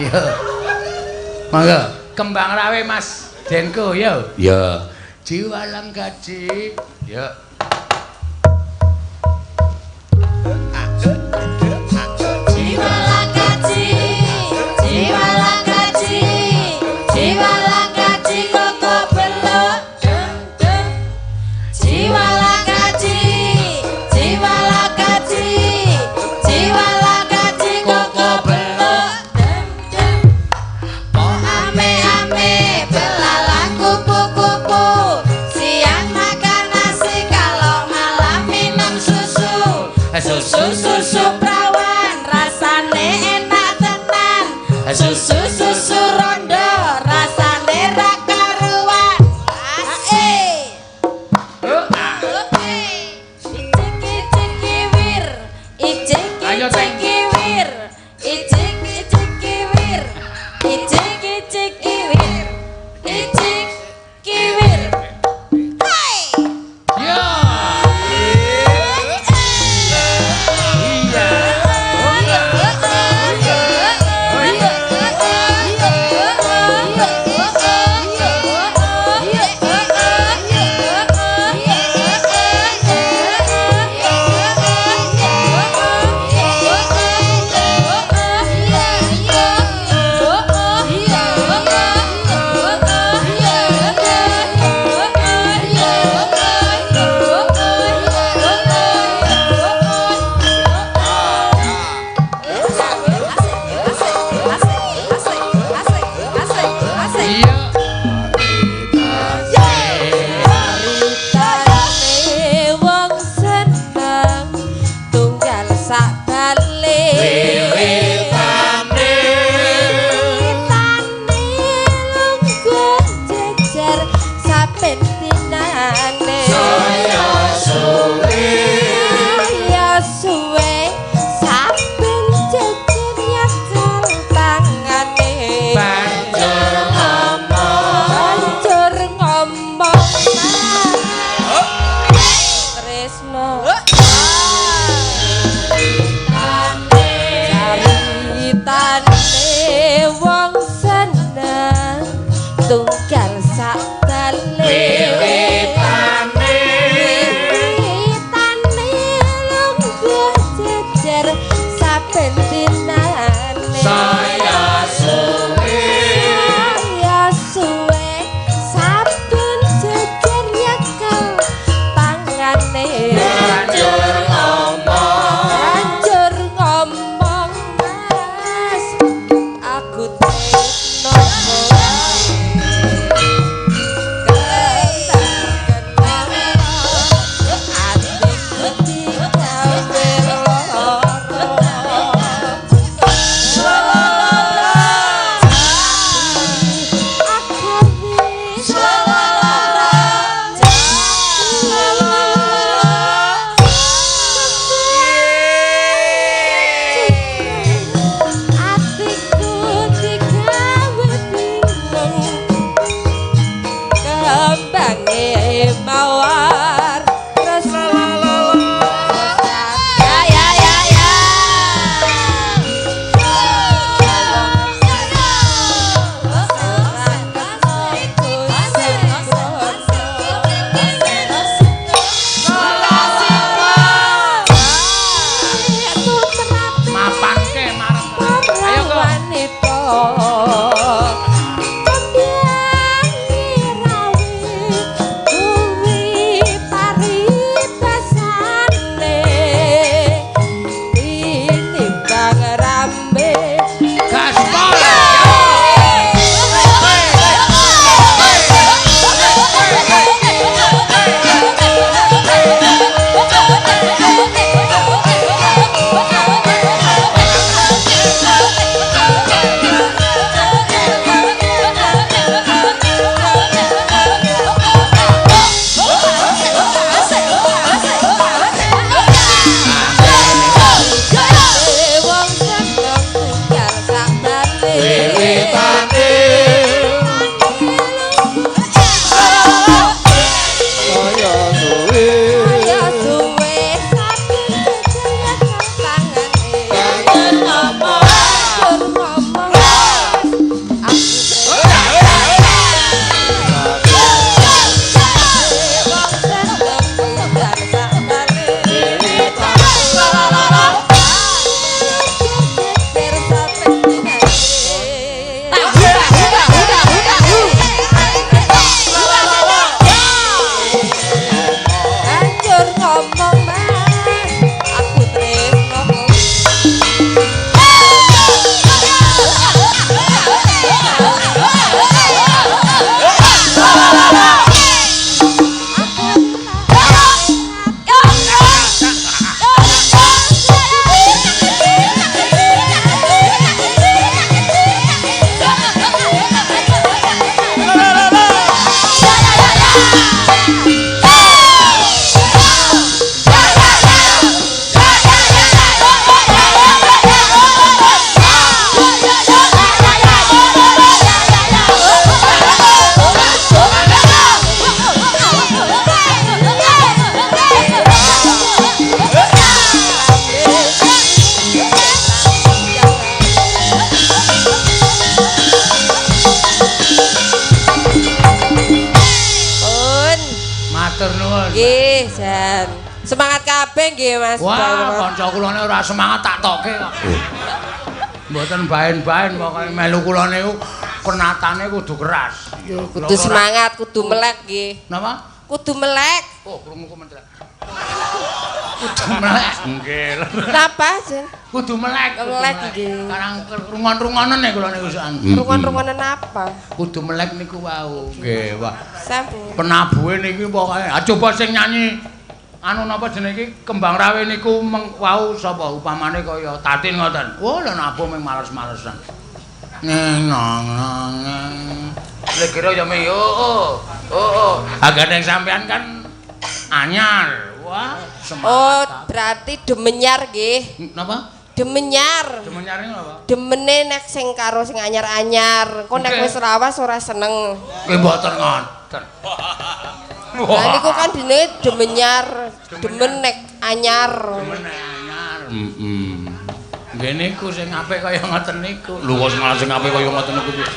Speaker 1: Yo. Monggo, kembang rawe Mas Denko yo. Ya. Jiwa lang gaji. Yo.
Speaker 2: Jiwa lang gaji, jiwa lang gaji, jiwa lang gaji koko belok dem dem. Jiwa lang gaji, jiwa lang gaji, jiwa lang gaji koko belok dem dem. Po ame ame belalang kupu-kupu, siang makan nasi kalau malam minum susu. Susu susu prawan rasane enak tenan. Susu susu rondo rasane ra karuan. Asik. Icik icik wir, icik icik wir, icik icik wir, icik icik wir, icik wir. Hai.
Speaker 1: Yo. Iya. Iya.
Speaker 5: Ritane wong seneng tunggal sak bale. Wiwitane lungguh jejer saben dinane. Saya suwe, saya suwe saben jejer nyekel tangane.
Speaker 1: Banjur ngomong.
Speaker 5: Banjur ngomong Tresno. Caritane wong seneng tunggal sak bale. Wiwitane lungguh jejer saben dinane.
Speaker 1: Saya suwe.
Speaker 5: Saya suwe saben jejer nyekel tangane.
Speaker 1: Banjur ngomong.
Speaker 5: Banjur ngomong Mas, aku tresno kowe. Atiku digawe lara. Aku wis Semangat kabeh nggih Mas.
Speaker 1: Wah, kanca kula nek ora semangat tak tokke kok. Mboten baen-baen pokoke melu kula niku kenatane kudu keras.
Speaker 5: Kudu semangat, kudu melek nggih.
Speaker 1: Napa?
Speaker 5: Kudu melek.
Speaker 1: Oh, krungu komentar. Kudu melek. Nggih.
Speaker 5: Napa, Jen?
Speaker 1: Kudu melek.
Speaker 5: Melek nggih.
Speaker 1: Karang rungon-rungonen nek kula niku sokan.
Speaker 5: Rungon-rungonen apa?
Speaker 1: Kudu melek niku wau. Nggih, wah.
Speaker 5: Sampun.
Speaker 1: Penabuhe niki pokoke. Ah coba sing nyanyi anu napa jenenge iki Kembang Rawe niku wau sapa upamane kaya Tatin ngoten. Wah, lha nabuh mung males-malesan. Neng nang nang. Lha kira ya me yo. Oh. Agane sampean kan anyar. Wah, semangat.
Speaker 5: Oh, berarti demenyar nggih.
Speaker 1: Napa?
Speaker 5: Demenyar.
Speaker 1: Demenyar niku apa?
Speaker 5: Demene nek sing karo sing anyar-anyar. Engko nek wis lawas ora seneng.
Speaker 1: Nggih mboten ngoten.
Speaker 5: Lah niku kan jenenge demenyar, demen nek anyar.
Speaker 1: Demen nek anyar. Heeh. Nggih niku sing apik kaya ngoten niku. Lho kok malah sing apik kaya ngoten niku piye?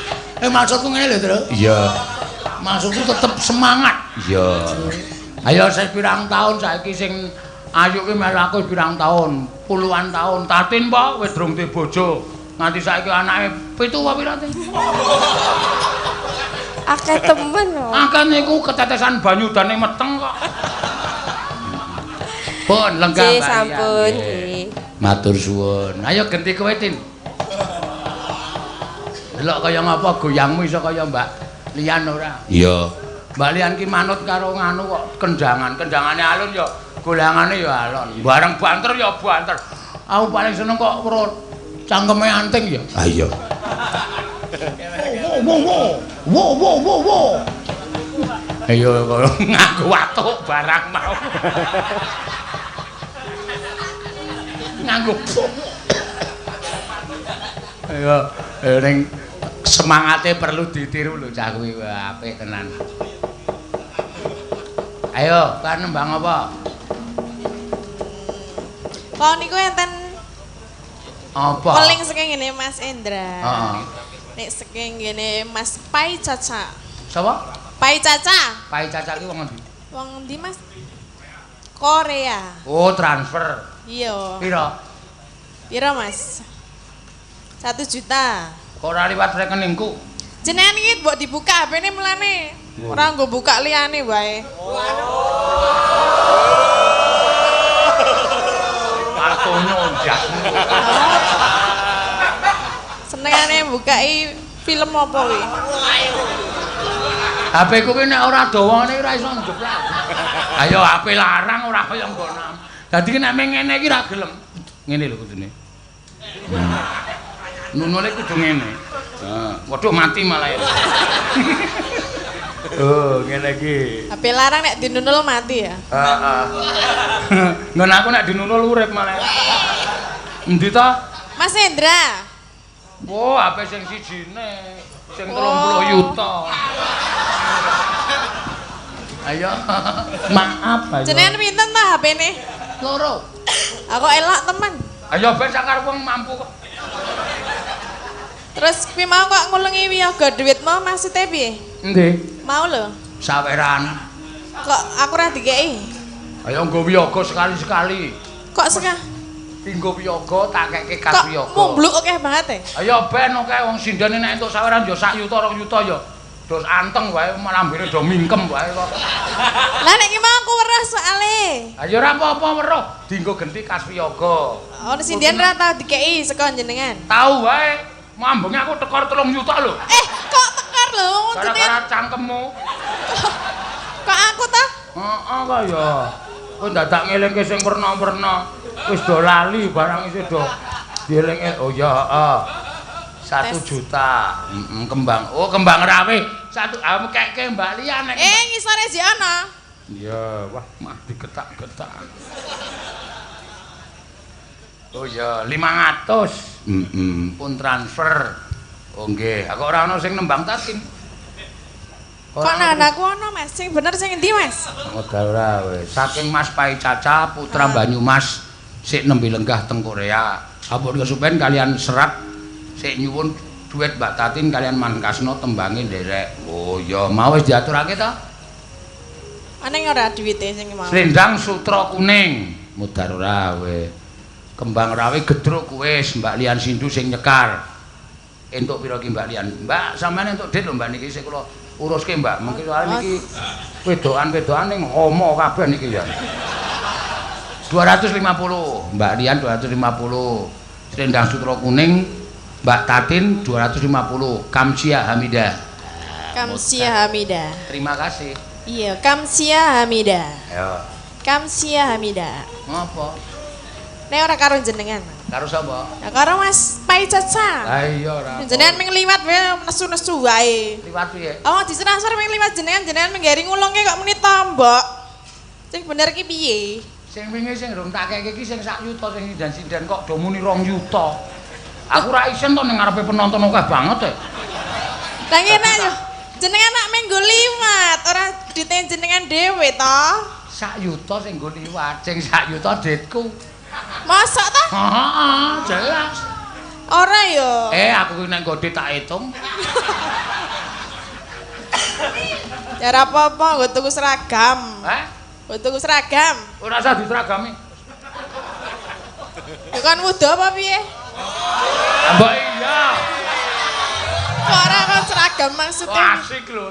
Speaker 1: Maksudku ngene lho, Tru. Iya. Maksudku tetep semangat. Iya. Ayo saya pirang tahun saiki sing ayu ki melu aku pirang tahun, puluhan tahun. Tatin po wis durung duwe bojo. Nganti saiki anake 7 apa pira Tin?
Speaker 5: Akeh temen lho.
Speaker 1: Akeh niku ketetesan banyu dane meteng kok. Pun lenggah Mbak.
Speaker 5: Sampun nggih.
Speaker 1: Matur suwun. Ayo genti kowe Tin. Delok kaya ngapa goyangmu iso kaya Mbak Lian ora? Iya. Mbak Lian ki manut karo nganu kok kendangan. Kendangane alun ya golangane ya alon. Bareng banter ya banter. Aku paling seneng kok weruh cangkeme anting ya. Ha iya. Wo wo wo. Wo wo wo wo. Ayo nganggo watuk barang mau. Nganggo. Ayo ning semangate perlu ditiru lho cah kuwi apik tenan. Ayo, kan nembang apa?
Speaker 2: Kok niku enten
Speaker 1: apa?
Speaker 2: Paling saking ngene Mas Indra.
Speaker 1: Heeh.
Speaker 2: Nek saking ngene Mas Pai Caca.
Speaker 1: Sapa?
Speaker 2: Pai Caca.
Speaker 1: Pai Caca ki wong endi?
Speaker 2: Wong endi, Mas? Korea.
Speaker 1: Oh, transfer.
Speaker 2: Iya.
Speaker 1: Piro?
Speaker 2: Piro, Mas? 1 juta.
Speaker 1: Kok ora liwat rekeningku?
Speaker 2: Jenengan iki mbok dibuka HP-ne mulane. Ora nggo buka liyane wae.
Speaker 1: Kartonyo ndasmu.
Speaker 2: Senengane bukai film apa kuwi?
Speaker 1: HP ku ki nek ora dawa ngene ora iso njeplak. Ayo HP larang ora kaya nggonam. Dadi ki nek ngene iki ra gelem. Ngene lho kudune. Nunule kudu ngene. Heeh, waduh mati malah ya. Oh, ngene iki.
Speaker 2: HP larang nek dinunul mati ya?
Speaker 1: Heeh. Nggon aku nek dinunul urip malah. Endi ta?
Speaker 2: Mas Indra.
Speaker 1: Oh, HP sing sijine, sing 30 yuta. Ayo, maaf ayo.
Speaker 2: Jenengan pinten ta HP-ne?
Speaker 1: Loro.
Speaker 2: Aku elok temen.
Speaker 1: Ayo ben sakar wong mampu kok.
Speaker 2: Terus kuwi mau kok ngulengi wiyaga duit mau maksudnya piye?
Speaker 1: Nggih.
Speaker 2: Mau lho.
Speaker 1: Saweran.
Speaker 2: Kok aku ora dikeki?
Speaker 1: Ayo nggo wiyaga sekali-sekali.
Speaker 2: Kok sekah?
Speaker 1: Dinggo wiyaga tak keke kas wiyaga.
Speaker 2: Kok mumbluk akeh banget e?
Speaker 1: Ayo ben akeh wong sindene nek entuk saweran ya sak yuta 2 yuta ya. Dos anteng wae lambene do mingkem wae kok.
Speaker 2: Lah nek iki mau aku weruh soale.
Speaker 1: Ayo ora apa-apa weruh, dinggo genti kas wiyaga.
Speaker 2: Oh, sindian ora tau dikeki saka jenengan.
Speaker 1: Tau wae. Mambenge aku tekor 3 yuta lho.
Speaker 2: Kok tekor lho wong
Speaker 1: gara-gara cangkemmu.
Speaker 2: Kok aku ta?
Speaker 1: Heeh kok ya. Kowe dadak ngelingke sing werna-werna. Wis do lali barang isih do dielinge. Oh ya heeh. 1 juta. Heeh, kembang. Oh, kembang rawe. 1 aku keke Mbak Lian nek.
Speaker 2: Ngisore jek ana.
Speaker 1: Iya, wah mah digetak-getak. Oh ya, 500. Heeh, pun transfer. Oh nggih, aku ora ana sing nembang Tatin.
Speaker 2: Kok nang aku ana, Mas? Sing bener sing endi, Mas?
Speaker 1: Modal ora wis. Saking Mas Pai Caca putra Banyumas sik nembe lenggah teng Korea. Ampun kesupen kalian serat sik nyuwun duit Mbak Tatin kalian Mankasno tembange nderek. Oh ya, mau wis diaturake ta?
Speaker 2: Aneng ora duwite sing mau.
Speaker 1: Selendang sutra kuning, mudar ora kowe. Kembang rawe gedruk wis Mbak Lian Sindu sing nyekar. Entuk pira ki Mbak Lian? Mbak, sampean entuk dit lho Mbak niki sik kula uruske Mbak. Mungkin soalnya niki wedokan-wedokan ning homo kabeh niki ya. 250, Mbak Lian 250. Selendang sutra kuning Mbak Tatin 250, Kamsia Hamida.
Speaker 2: Kamsia Hamida.
Speaker 1: Terima kasih.
Speaker 2: Iya, Kamsia Hamida.
Speaker 1: Ayo.
Speaker 2: Kamsia Hamida.
Speaker 1: Ngopo?
Speaker 2: Nek ora karo jenengan.
Speaker 1: Karo sapa?
Speaker 2: Ya karo Mas Pai Caca.
Speaker 1: Lah iya ora.
Speaker 2: Jenengan ming liwat wae nesu-nesu wae.
Speaker 1: Liwat piye?
Speaker 2: Oh, ditransfer ming liwat jenengan, jenengan ming gari ngulungke kok muni tombok. Sing bener ki piye?
Speaker 1: Sing wingi sing rung tak keke iki sing sak yuta sing sinden-sinden kok do muni 2 yuta. Aku ora isen to ning ngarepe penonton akeh banget e.
Speaker 2: Lah ngene yo. Jenengan nak minggu liwat, ora duite jenengan dhewe to.
Speaker 1: Sak yuta sing nggo liwat, sing sak yuta ditku.
Speaker 2: Mosok ta?
Speaker 1: Heeh, jelas.
Speaker 2: Ora yo.
Speaker 1: Aku ki nek nggo dit tak hitung.
Speaker 2: Ya ora apa-apa, nggo tuku seragam.
Speaker 1: Hah?
Speaker 2: Nggo tuku seragam.
Speaker 1: Ora usah diseragami.
Speaker 2: Ya kan wuda apa piye?
Speaker 1: Mbok iya.
Speaker 2: Kok ora kon seragam maksudnya?
Speaker 1: Asik lho.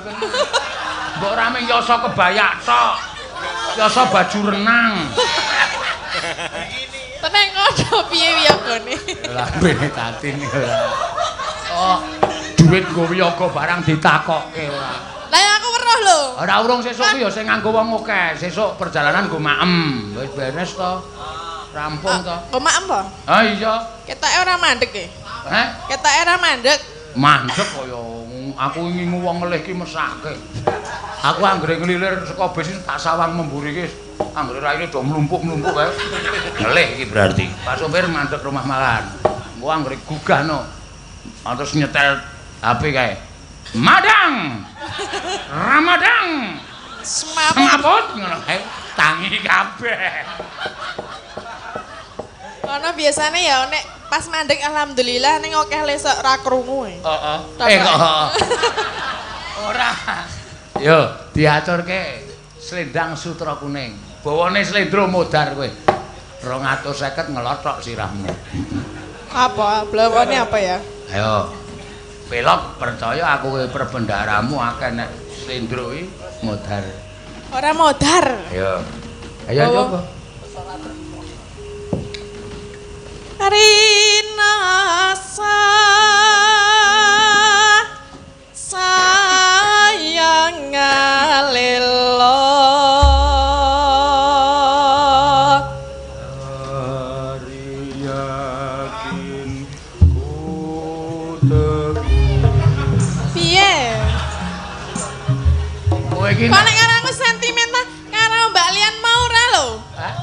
Speaker 1: Mbok ora mung yasa kebayak tok. Yasa baju renang.
Speaker 2: Tenang ngono piye wiyogone?
Speaker 1: Lambene Tatin ora. Oh, duit nggo wiyaga barang ditakokke ora.
Speaker 2: Lah ya aku weruh lho.
Speaker 1: Ora urung sesuk ki ya sing nganggo wong akeh. Sesuk perjalanan nggo maem. Wis beres to. Rampung to.
Speaker 2: Kok maem po?
Speaker 1: Ha iya.
Speaker 2: Ketoke ora mandek e.
Speaker 1: Heh?
Speaker 2: Ketoke ora mandek.
Speaker 1: Mandek kaya aku ngingu wong ngelih ki mesake. Aku anggere ngelilir saka bis tak sawang memburi ki anggere raine do mlumpuk-mlumpuk kae. Ngelih iki berarti. Pak sopir mandek rumah makan. Engko anggere gugahno. Terus nyetel HP kae. Madang. Ramadang.
Speaker 2: Semaput.
Speaker 1: Ngono kae tangi kabeh.
Speaker 2: Ono biasane ya nek pas mandek alhamdulillah ning akeh lesok ra krungu e.
Speaker 1: Heeh. Kok ora. Yo diaturke selendang sutra kuning. Bawane slendro modar kowe. 250 ngelothok sirahmu.
Speaker 2: Apa? Blawane apa ya?
Speaker 1: Ayo. Pelok percaya aku kowe perbendaramu akeh nek slendro iki modar.
Speaker 2: Ora modar.
Speaker 1: Ayo. Ayo coba.
Speaker 2: Rinasa sayang ngalelo
Speaker 1: yakin ku teguh. Piye? Kowe iki
Speaker 2: kok nek karo aku sentimental karo Mbak Lian mau ora lho?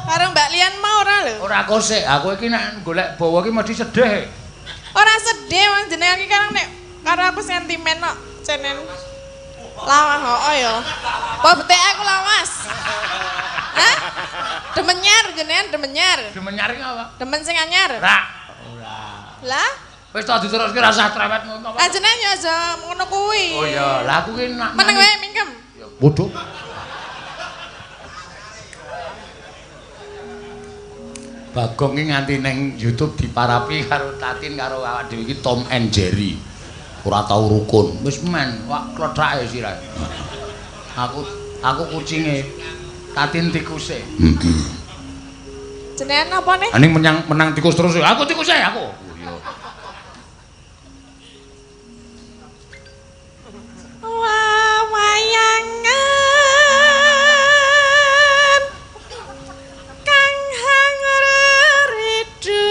Speaker 2: Karo Mbak Lian mau ora lho?
Speaker 1: Ora kosek, aku iki nek golek bawa iki mesti sedih.
Speaker 2: Ora sedih wong jenengan iki kan nek karo aku sentimen kok cenen. Lawas heeh ya. Apa betik aku lawas? Hah? Demenyar jenengan demenyar.
Speaker 1: Demenyar iki apa?
Speaker 2: Demen sing anyar.
Speaker 1: Ora. Ora.
Speaker 2: Lah?
Speaker 1: Wis to diteruske ra usah trewet ngono apa.
Speaker 2: Lah jenengan ya aja ngono kuwi.
Speaker 1: Oh iya, lah aku ki nak
Speaker 2: meneng wae mingkem.
Speaker 1: Ya bodoh. Bagong iki nganti ning YouTube diparapi karo Tatin karo awak dhewe iki Tom and Jerry. Ora tau rukun. Wis men, wak klethake sirahe. Aku kucinge, Tatin tikuse. Heeh.
Speaker 2: Jenengan apa nih?
Speaker 1: Aning menang tikus terus. Aku tikuse aku. Oh iya.
Speaker 2: Wayangan kang hangridu.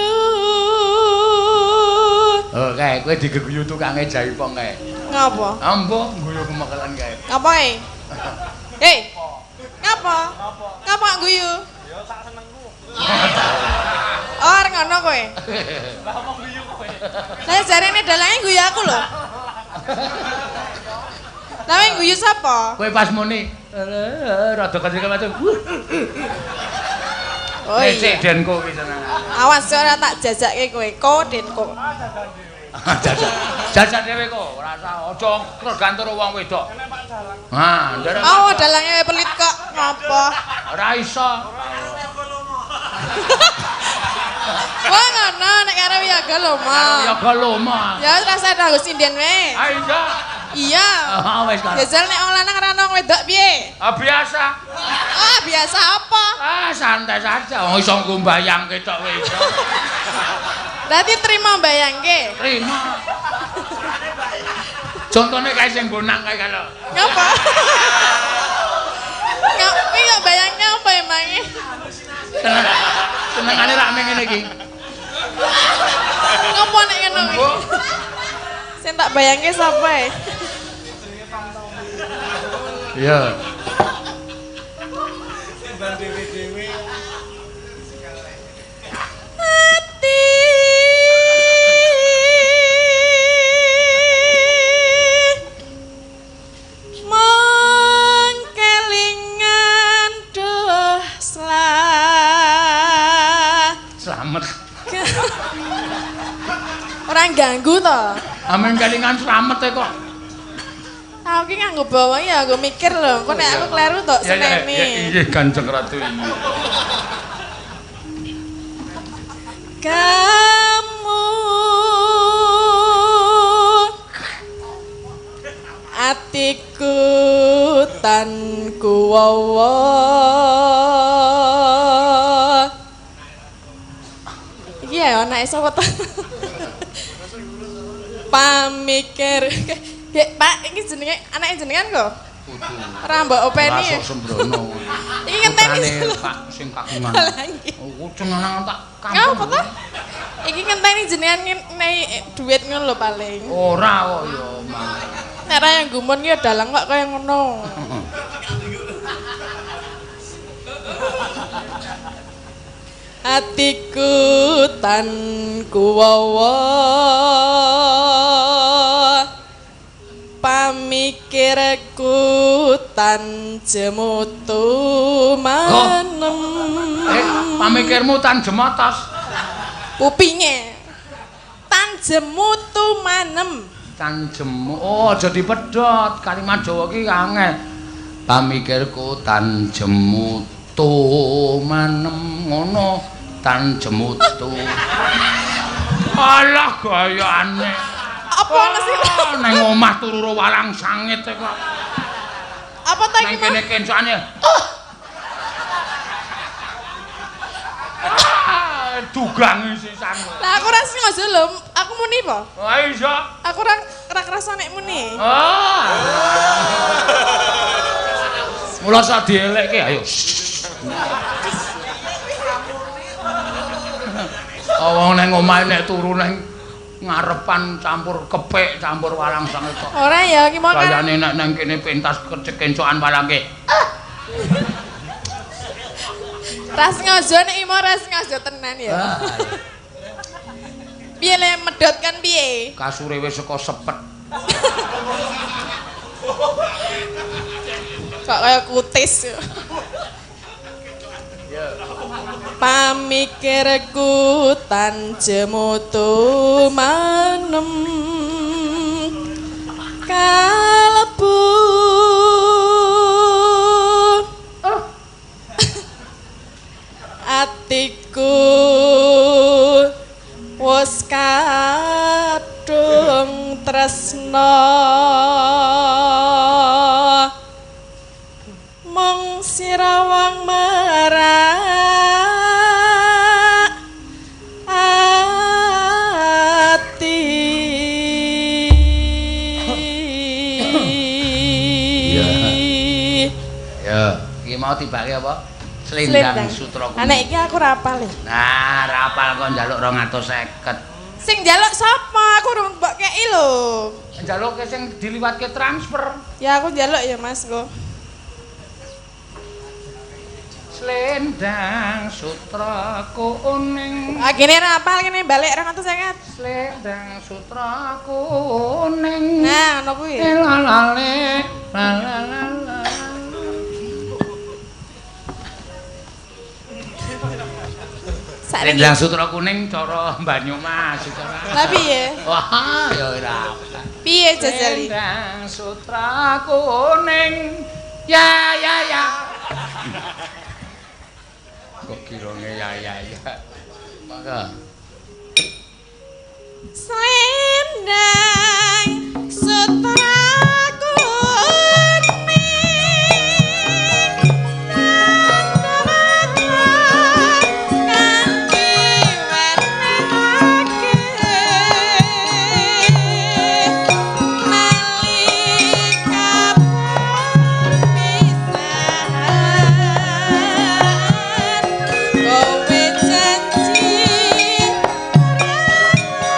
Speaker 1: Oh, kae kowe digeguyu tukange jaipong kae.
Speaker 2: Ngapa?
Speaker 1: Ambo guyu kemekelan kae.
Speaker 2: Ngapa e? Hei. Ngapa? Ngapa guyu?
Speaker 3: Ya sak senengku.
Speaker 2: Oh, arep ngono kowe.
Speaker 3: Lah ngomong guyu kowe.
Speaker 2: Lah jarene dalange guyu aku lho. Lah kowe guyu sapa?
Speaker 1: Kowe pas muni rada kecil-kecil.
Speaker 2: Oh iya.
Speaker 1: Denko kuwi seneng.
Speaker 2: Awas ora tak jajake kowe, ko denko.
Speaker 1: Jajal. Jajal dhewe kok, ora usah aja tergantung wong wedok. Ha, nderek.
Speaker 2: Oh, dalange pelit kok ngopo?
Speaker 1: Ora iso.
Speaker 2: Wah, ngono nek karo wiyaga loma.
Speaker 1: Karo wiyaga loma.
Speaker 2: Ya rasa nganggo sinden wae.
Speaker 1: Ha iya.
Speaker 2: Iya.
Speaker 1: Ah wis karo.
Speaker 2: Jajal nek wong lanang ora wong wedok piye?
Speaker 1: Ah biasa.
Speaker 2: Ah biasa apa?
Speaker 1: Ah santai saja wong iso nggo mbayangke tok wae iso.
Speaker 2: Berarti terima mbayangke?
Speaker 1: Terima. Contone kae sing bonang kae kalau.
Speaker 2: Ngapa? Ngapa kok bayangke apa emangnya?
Speaker 1: Senengane rak ngene iki.
Speaker 2: Ngopo nek ngono kuwi? Sing tak bayangke sapa e?
Speaker 1: Iya.
Speaker 3: Timbang dhewe-dhewe.
Speaker 2: Ati mung kelingan duh
Speaker 1: slamet.
Speaker 2: Ora ganggu to.
Speaker 1: Amin kelingan slamet e kok.
Speaker 2: Aku ki nganggo bawang ya nganggo mikir lho. Engko nek aku kleru tok seneni.
Speaker 1: Iya Kanjeng Ratu iki.
Speaker 2: Kamu atiku tan kuwawa. Iki ya anake sapa to? Pamikir. Gek, Pak, iki jenenge anake jenengan kok?
Speaker 1: Kudu.
Speaker 2: Ora mbok openi.
Speaker 1: Ora sok sembrono.
Speaker 2: Iki ngenteni
Speaker 1: Pak sing kagungan. Oh, jenengan tak kampung.
Speaker 2: Ngapa to? Iki ngenteni jenengan ngenehi dhuwit ngono lho paling.
Speaker 1: Ora kok ya, Mas.
Speaker 2: Nek ra yang gumun ki ya dalang kok kaya ngono. Atiku tan kuwawa pamikirku tan jemutu manem.
Speaker 1: Pamikirmu tan jemotos.
Speaker 2: Kupinge tan jemutu manem.
Speaker 1: Tan jemu. Oh, aja dipedhot. Kalimat Jawa ki angel. Pamikirku tan jemutu manem ngono tan jemutu. Alah gayane.
Speaker 2: Apa ana sing
Speaker 1: nang omah turu walang sangit kok.
Speaker 2: Apa ta iki?
Speaker 1: Nang kene kencane. Dugange sisan.
Speaker 2: Lah aku ora sengaja lho, aku muni apa?
Speaker 1: Lah iya.
Speaker 2: Aku ora kerasa nek muni.
Speaker 1: Ah. Mula sak dielekke ayo. Wong nang omahe nek turu nang ngarepan campur kepik, campur walang sangit kok.
Speaker 2: Ora ya iki mau kan.
Speaker 1: Kayane nek nang kene pentas kecencokan walangke.
Speaker 2: Ra sengaja nek imo ra sengaja tenan ya. Piye le medhot kan piye?
Speaker 1: Kasure wis saka sepet.
Speaker 2: Kok kaya kutis. Pamikirku tan jemutu manem kalebu atiku wis kadung tresna mung sirawang merak ati.
Speaker 1: Ya, iki mau tibake apa? Selendang sutra kuning.
Speaker 2: Nek iki aku ra apal.
Speaker 1: Nah, ra apal kok njaluk 250.
Speaker 2: Sing njaluk sapa? Aku urung mbok kei lho.
Speaker 1: Njaluke sing diliwatke transfer.
Speaker 2: Ya aku njaluk ya Mas kok.
Speaker 1: Selendang sutra kuning.
Speaker 2: Ah kene ra apal kene balik 250.
Speaker 1: Selendang sutra kuning.
Speaker 2: Nah, ngono kuwi.
Speaker 1: Lalale lalalala.
Speaker 2: Sakniki.
Speaker 1: Selendang sutra kuning cara Banyumas cara.
Speaker 2: Lah piye?
Speaker 1: Wah, ya ora.
Speaker 2: Piye jajali?
Speaker 1: Selendang sutra kuning. Ya ya ya. Kok kironge ya ya ya. Mangga.
Speaker 2: Selendang sutra kuning kang diwenehake nalika perpisahan kowe janji ora.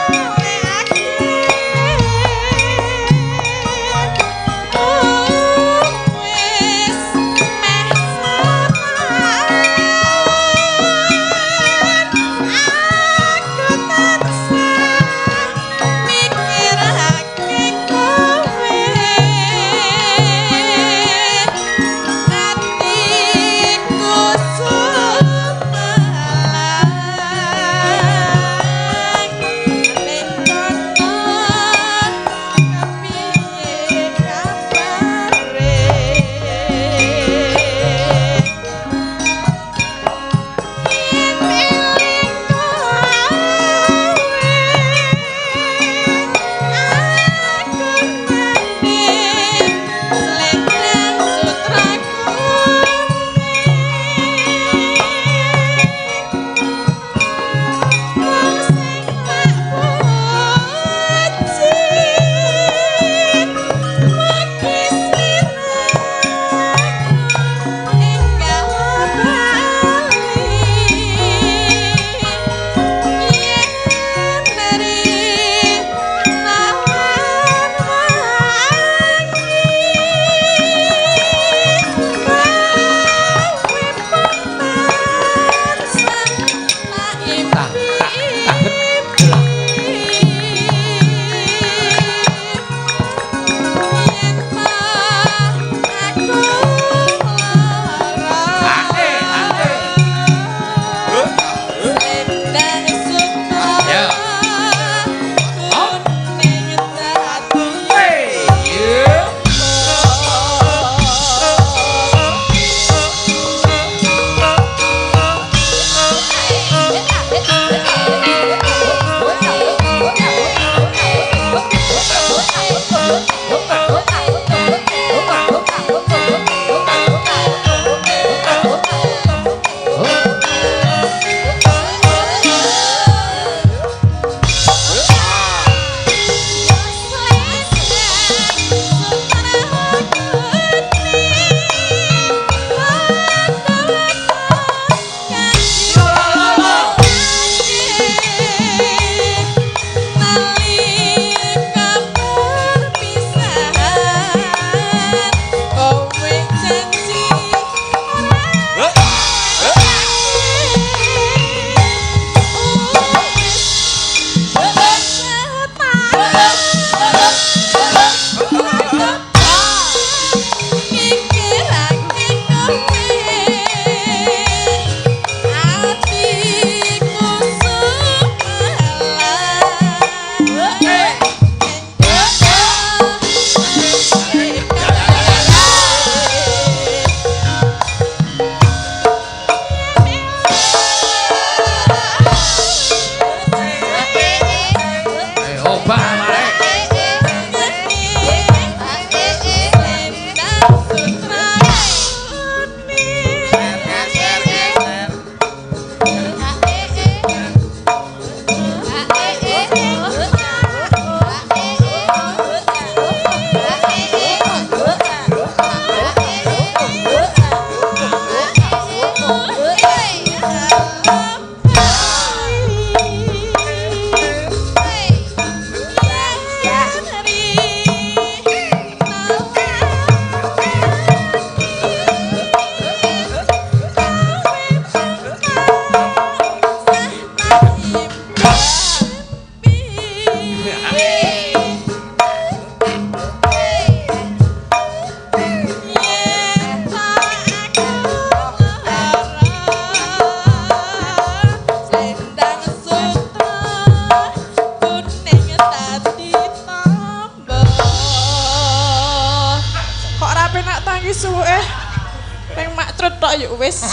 Speaker 2: tok ya wis.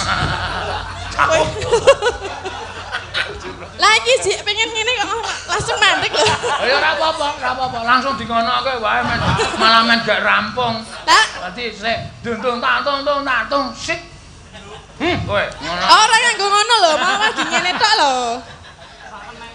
Speaker 2: Lagi sih pengen ngene kok langsung mandek lho.
Speaker 1: Ya ora apa-apa, ora apa-apa. Langsung dingonoke wae men. Malah men gak rampung.
Speaker 2: Lah,
Speaker 1: dadi sik dung tak tung tung tak tung sik. Kowe ngono.
Speaker 2: Ora nganggo ngono lho, mau lagi ngene tok lho.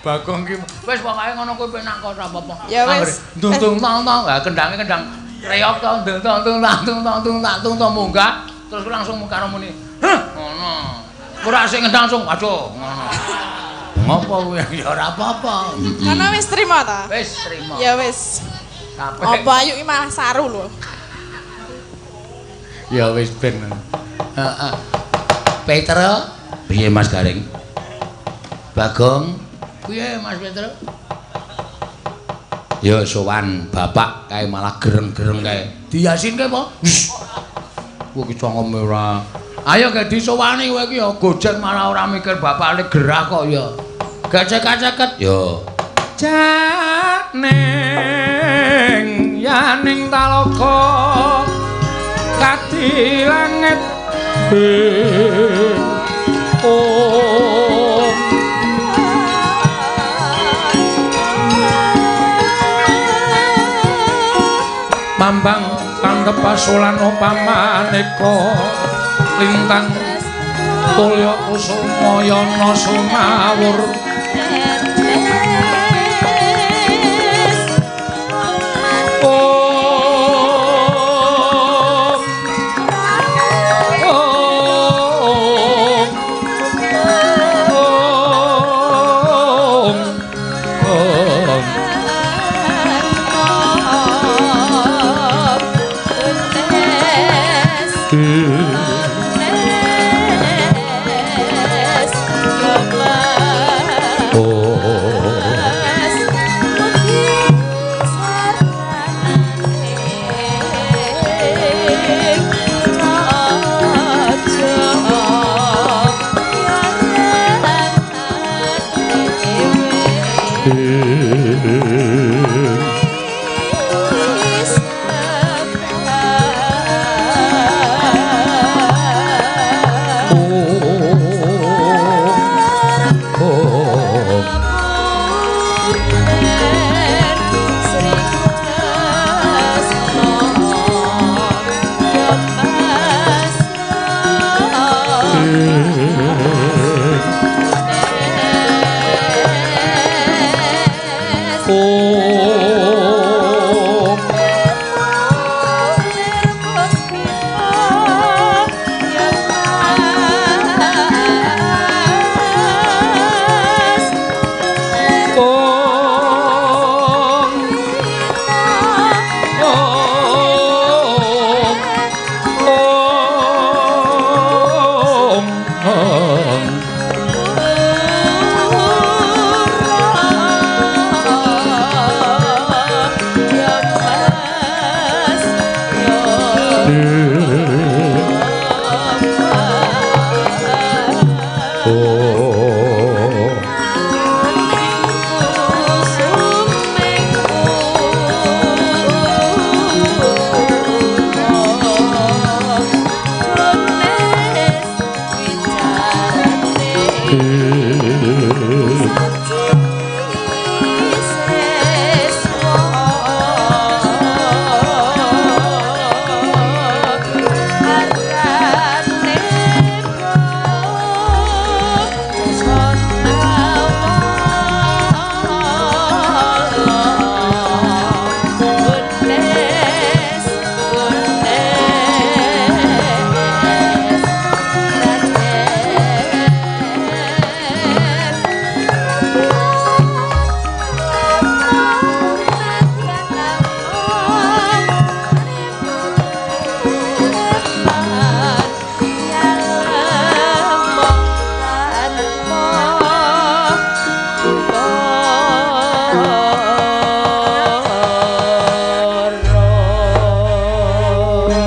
Speaker 1: Bagong ki wis pokoke ngono kuwi penak kok ora apa-apa.
Speaker 2: Ya wis.
Speaker 1: Dung tung tong tong. Lah kendange kendang reok to dung tung tung tak tung tung tung tak tung to munggah terus langsung karo muni. Heh, ngono. Ora sing ngendang langsung aduh ngono. Ngopo kuwi ya ora apa-apa.
Speaker 2: Karena wis trima ta?
Speaker 1: Wis trima.
Speaker 2: Ya wis.
Speaker 1: Kabeh.
Speaker 2: Apa ayu iki malah saru lho.
Speaker 1: Ya wis ben. Heeh. Petro, piye Mas Gareng? Bagong, piye Mas Petro? Ya sowan bapak kae malah gereng-gereng kae. Diyasinke apa? Kuwi ki cangkeme ora. Ayo ge disowani kowe iki ya gojek malah ora mikir bapake gerah kok ya. Gacek-gaceket ya. Janing yaning talaga kadi langit om. Mambang pantep pasulan upamaneka lintang tulya kusuma yana sumawur. Om Om Om Om.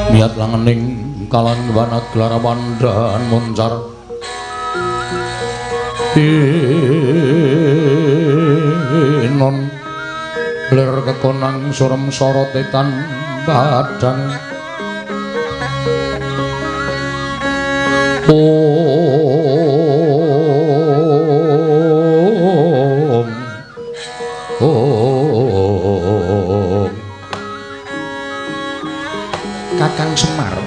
Speaker 1: Niat langening kalan wana gelar wandhan muncar inon lir kekonang surem sorote tan padang Om Om. Kakang Semar,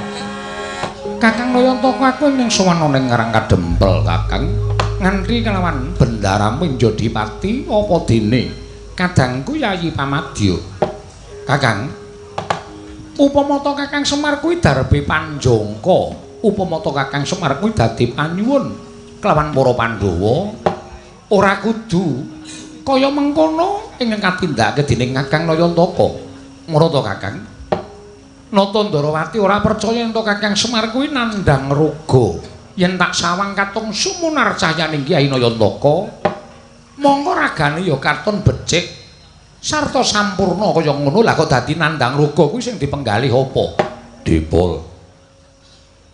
Speaker 1: Kakang Nayantaka, aku ing sowan ning Karang Kadempel Kakang, nganti kelawan bendaramu Njodipati apa dene kadangku Yayi Pamadya. Kakang, upama ta Kakang Semar kuwi darbe panjangka, upama ta Kakang Semar kuwi dadi panyuwun kelawan para Pandhawa, ora kudu kaya mengkono ingkang katindakake dening Kakang Nayantaka. Ngono ta Kakang? Nata Ndarawati ora percaya yen Kakang Semar kuwi nandhang raga. Yen tak sawang katon sumunar cahyaning Kyai Nayantaka, mongko ragane ya katon becik sarta sampurna kaya ngono. Lah kok dadi nandhang raga kuwi sing dipenggalih apa? Dipol.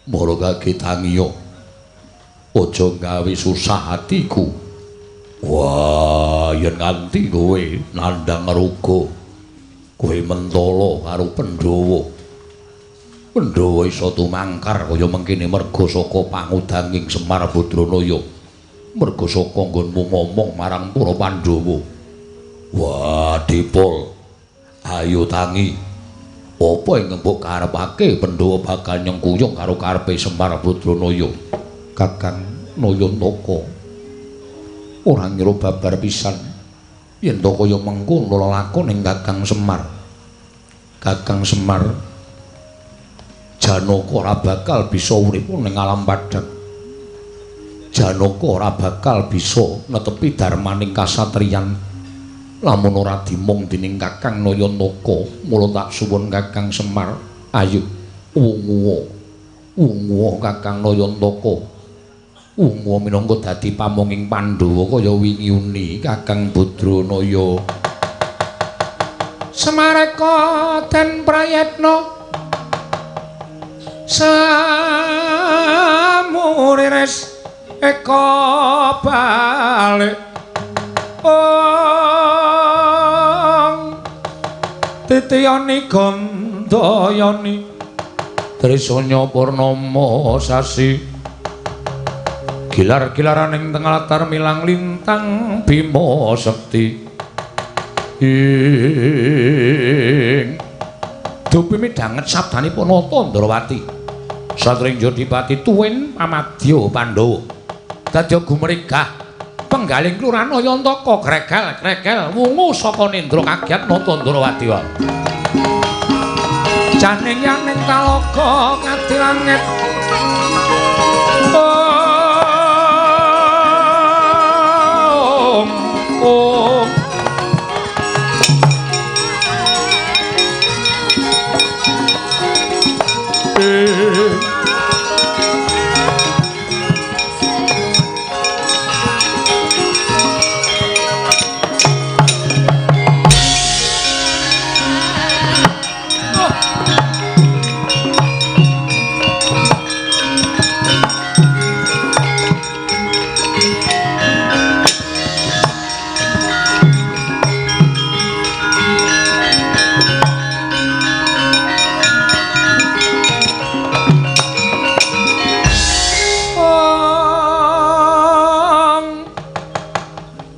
Speaker 1: Mara kage tangiya. Aja gawe susah atiku. Wah, yen nganti kowe nandhang raga, kowe mentala karo Pandhawa. Pandhawa iso tumangkar kaya mengkene merga saka pangudanging Semar Badranaya. Merga saka nggonmu ngomong marang para Pandhawa. Wah, Dipol, ayo tangi. Apa ing mbok karepake Pandhawa bakal nyengkuyung karo karepe Semar Badranaya? Kakang Nayantaka ora ngira babar pisan yen to kaya mengkono lelakoning Kakang Semar. Kakang Semar, Janaka ora bakal bisa urip ning alam padhang. Janaka ora bakal bisa netepi darmaning kasatriyan lamun ora dimong dening Kakang Nayantaka. Mula tak suwun Kakang Semar, ayo wunguwa. Wunguwa Kakang Nayantaka. Wunguwa minangka dadi pamonging Pandhawa kaya wingi uni Kakang Badranaya. Semareka den prayetna samuriris eka balik ong titiyani gandayani trisanya purnama sasi gilar-gilaraning tengah latar milang lintang bima sekti ing dupi midhanget sabdanipun Nata Ndrawati. Satring Jodipati tuwin pamadya Pandhawa dadya gumregah penggaling Kelurahan Nayantaka gregal-gregal wungu saka nendra kagiat Nata Ndrawati. Janing yaning talaga ngati langit om om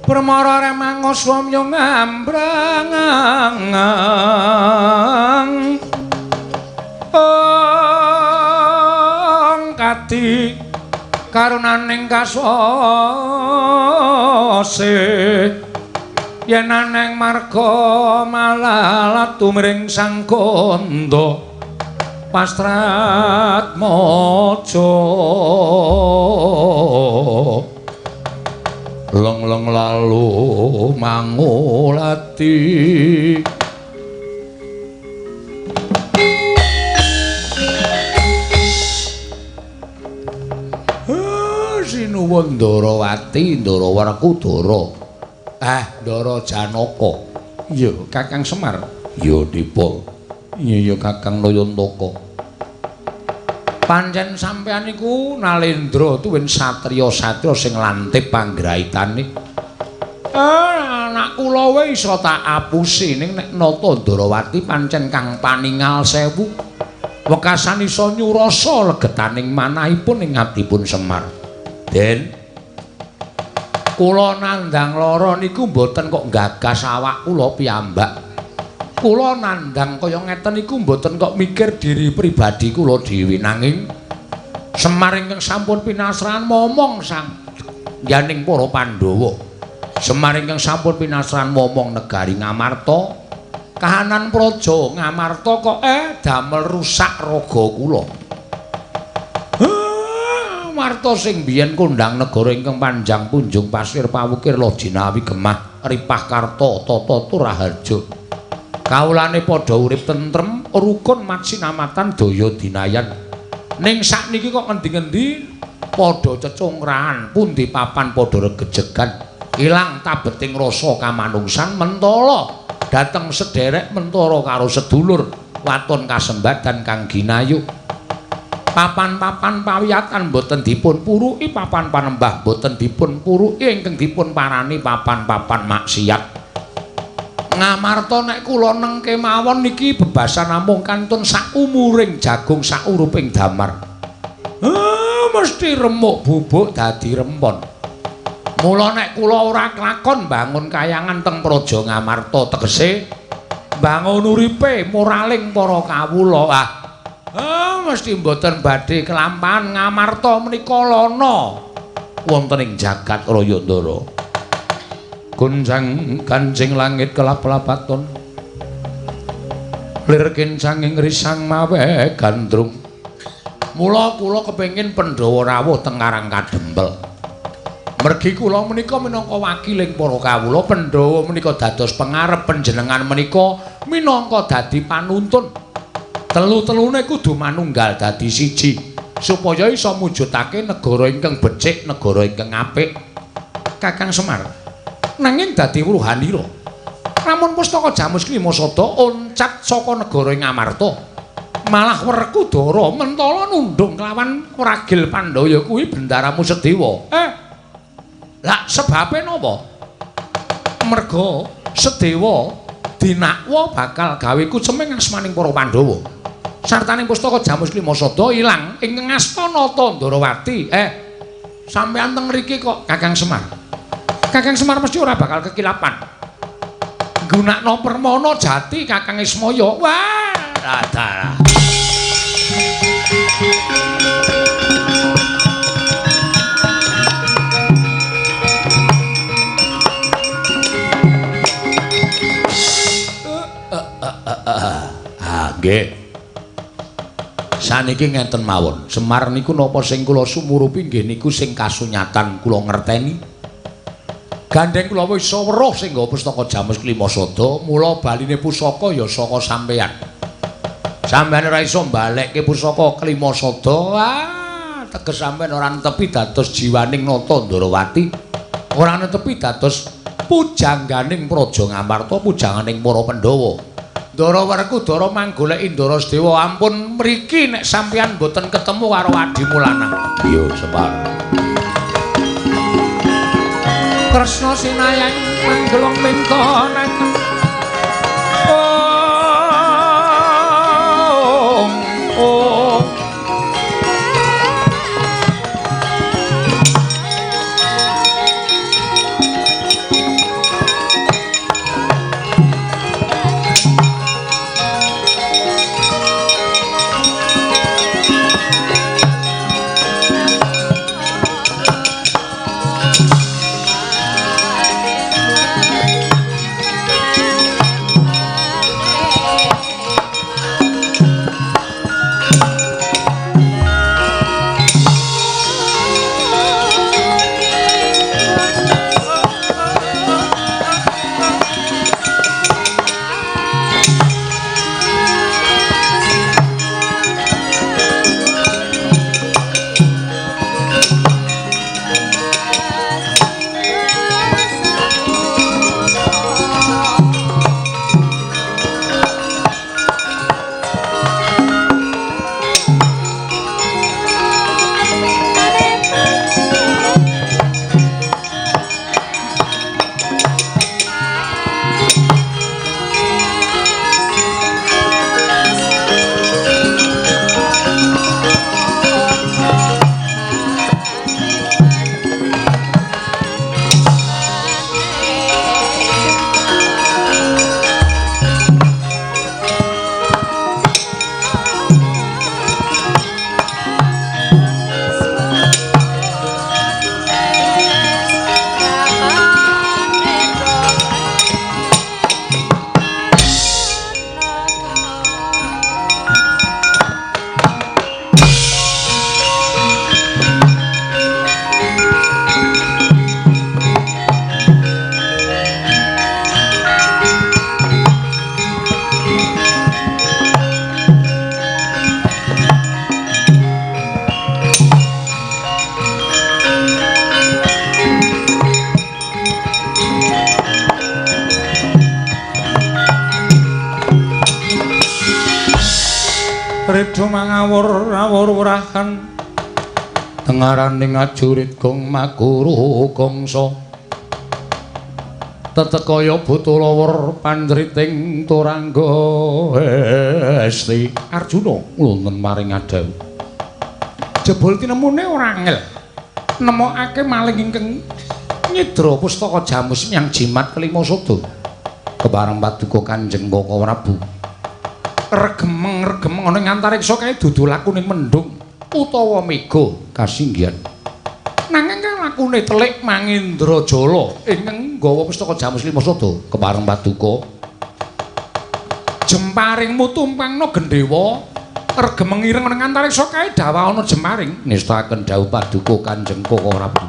Speaker 1: Permara remango swamya ngambrang ong kadi karunaning kasose yen aneng marga malalat tumring sang kandha pastrat maja leng-leng lalu mangulati. Sinuwun Ndarawati, Ndara Werkudara. Ndara Janaka. Iya, Kakang Semar. Ya, Dipol. Iya, Kakang Nayantaka. Pancen sampeyan iku nalendra tuwin satriya-satriya sing lantip panggraitane. Anak kula wae iso tak apusi ning nek Nata Ndarawati pancen kang paningal sewu. Wekasan iso nyurasa legetaning manahipun ing abdipun Semar. Den, kula nandhang lara niku mboten kok gagas awak kula piyambak. Kula nandhang kaya ngeten niku mboten kok mikir diri pribadi kula dhewe, nanging Semar ingkang sampun pinasrahan momong sang yaning para Pandhawa. Semar ingkang sampun pinasrahan momong negari Ngamarta, kahanan praja Ngamarta kok damel rusak raga kula. Ngamarta sing biyen kondhang negara ingkang panjang punjung pasir pawukir lojinawi gemah ripah karta tata turaharja. Kawulane padha urip tentrem, rukun matsinamatan daya dinayan. Ning sakniki kok ngendi-ngendi padha cecungrahan, pundi papan padha regejegan, ilang tabeting rasa kamanungsan mentala dhateng sederek mentara karo sedulur waton kasembadan kang ginayu. Papan-papan pawiyatan boten dipun puruki, papan panembah boten dipun puruki, ingkang dipun parani papan-papan maksiat. Ngamarta nek kula nengke mawon niki bebasan namung kantun saumuring jagung sauruping damar. Mesti remuk bubuk dadi rempon. Mula nek kula ora klakon bangun kayangan teng Praja Ngamarta, tegese bangun uripe moraling para kawula. Mesti mboten badhe kelampahan Ngamarta menika lana wonten ing jagat raya Ndara. Gonjang kancing langit kelap-lapaton, lir kincanging risang mawe gandrung. Mula kula kepengin Pandhawa rawuh teng Karang Kadempel. Mergi kula menika minangka wakiling para kawula, Pandhawa menika dados pengarep, panjenengan menika minangka dadi panuntun. Telu-telune kudu manunggal dadi siji supaya iso mujudake negara ingkang becik, negara ingkang apik. Kakang Semar, nanging dadi wuruhanira, lamun pustaka Jamus Klima Sada oncat saka negara Ngamarta, malah Werkudara mentala nundung kelawan ragil Pandhaya kuwi bendaramu Sedewa. Lah sebabe napa? Merga Sedewa dinakwa bakal gawe kuceming asmaning para Pandhawa. Sartaning pustaka Jamus Klima Sada ilang ing ngastana Ndrawati. Sampeyan teng mriki kok Kakang Semar. Kakang Semar mesti ora bakal kekilapan. Nggunakno permana jati Kakang Ismaya. Wah, dadah. Nggih. Saniki ngenten mawon. Semar niku napa sing kula sumurupi nggih niku sing kasunyatan kula ngerteni. Gandeng kula wis weruh sing nggawa pustaka Jamus Klima Sada, mula baline pusaka ya saka sampeyan. Sampeyan ora iso mbalekke pusaka Klima Sada. Teges sampeyan ora netepi dados jiwaning Nata Ndrawati. Ora netepi dados pujangganing Praja Ngamarta, pujangganing para Pandhawa. Ndara Werkudara manggoleki Ndara Sedewa, ampun mriki nek sampeyan mboten ketemu karo adimu lanang. Iya, Semar. Kresna sinayang manggelong mintonaken. Om om. Mredo mangawur awur wurahan tengaraning ajurit gong maguru gongso tetekaya buta lawur pandriting turangga esti. Arjuna wonten maring adhawuh jebul tinemune ora angel nemokake maling ingkang nyidra pustaka jamus yang jimat kelima sada kepareng paduka Kanjeng Kaka Prabu. Regemeng-regemeng ana ing antariksa kae dudu lakune mendung utawa mega kasinggihan. Nanging kang lakune telik Mangendrajala ingkang nggawa pustaka jamus lima sada kepareng paduka jemparing mutumpangna gendhewa regemeng ireng ana ing antariksa kae dawa ana jemparing nistakaken dawuh paduka Kanjeng Kaka Prabu.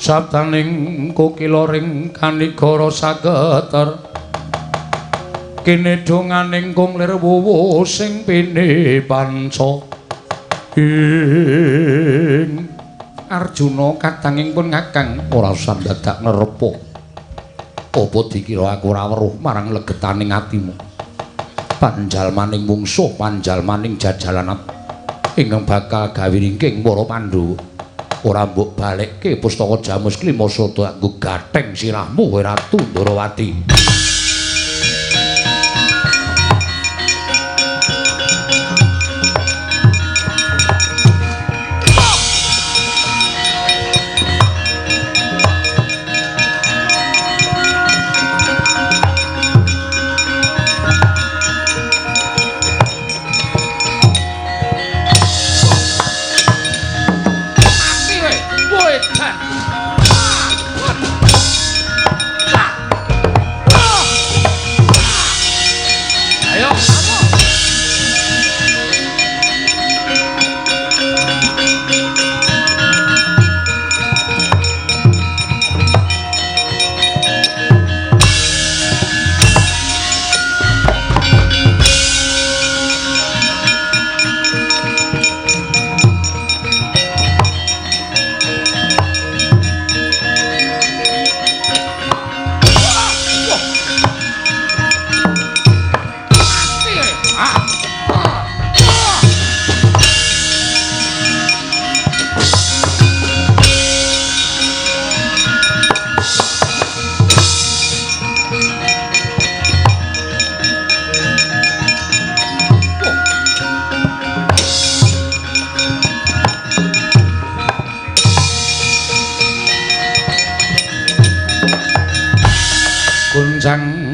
Speaker 1: Sabdaning kokila ring kanigara sageter kene donganing kung lir wuwu sing pini panca. Ing Arjuna kadanging pun ngakang ora usah dadak ngrepo. Apa dikira aku ora weruh marang legetaning atimu? Panjalmaning mungsuh, panjalmaning jajalan ingkang bakal gawe ringking para Pandhawa. Ora mbok balekke pustaka jamus klima sada anggo gatheng sirahmu kowe Ratu Ndorowati.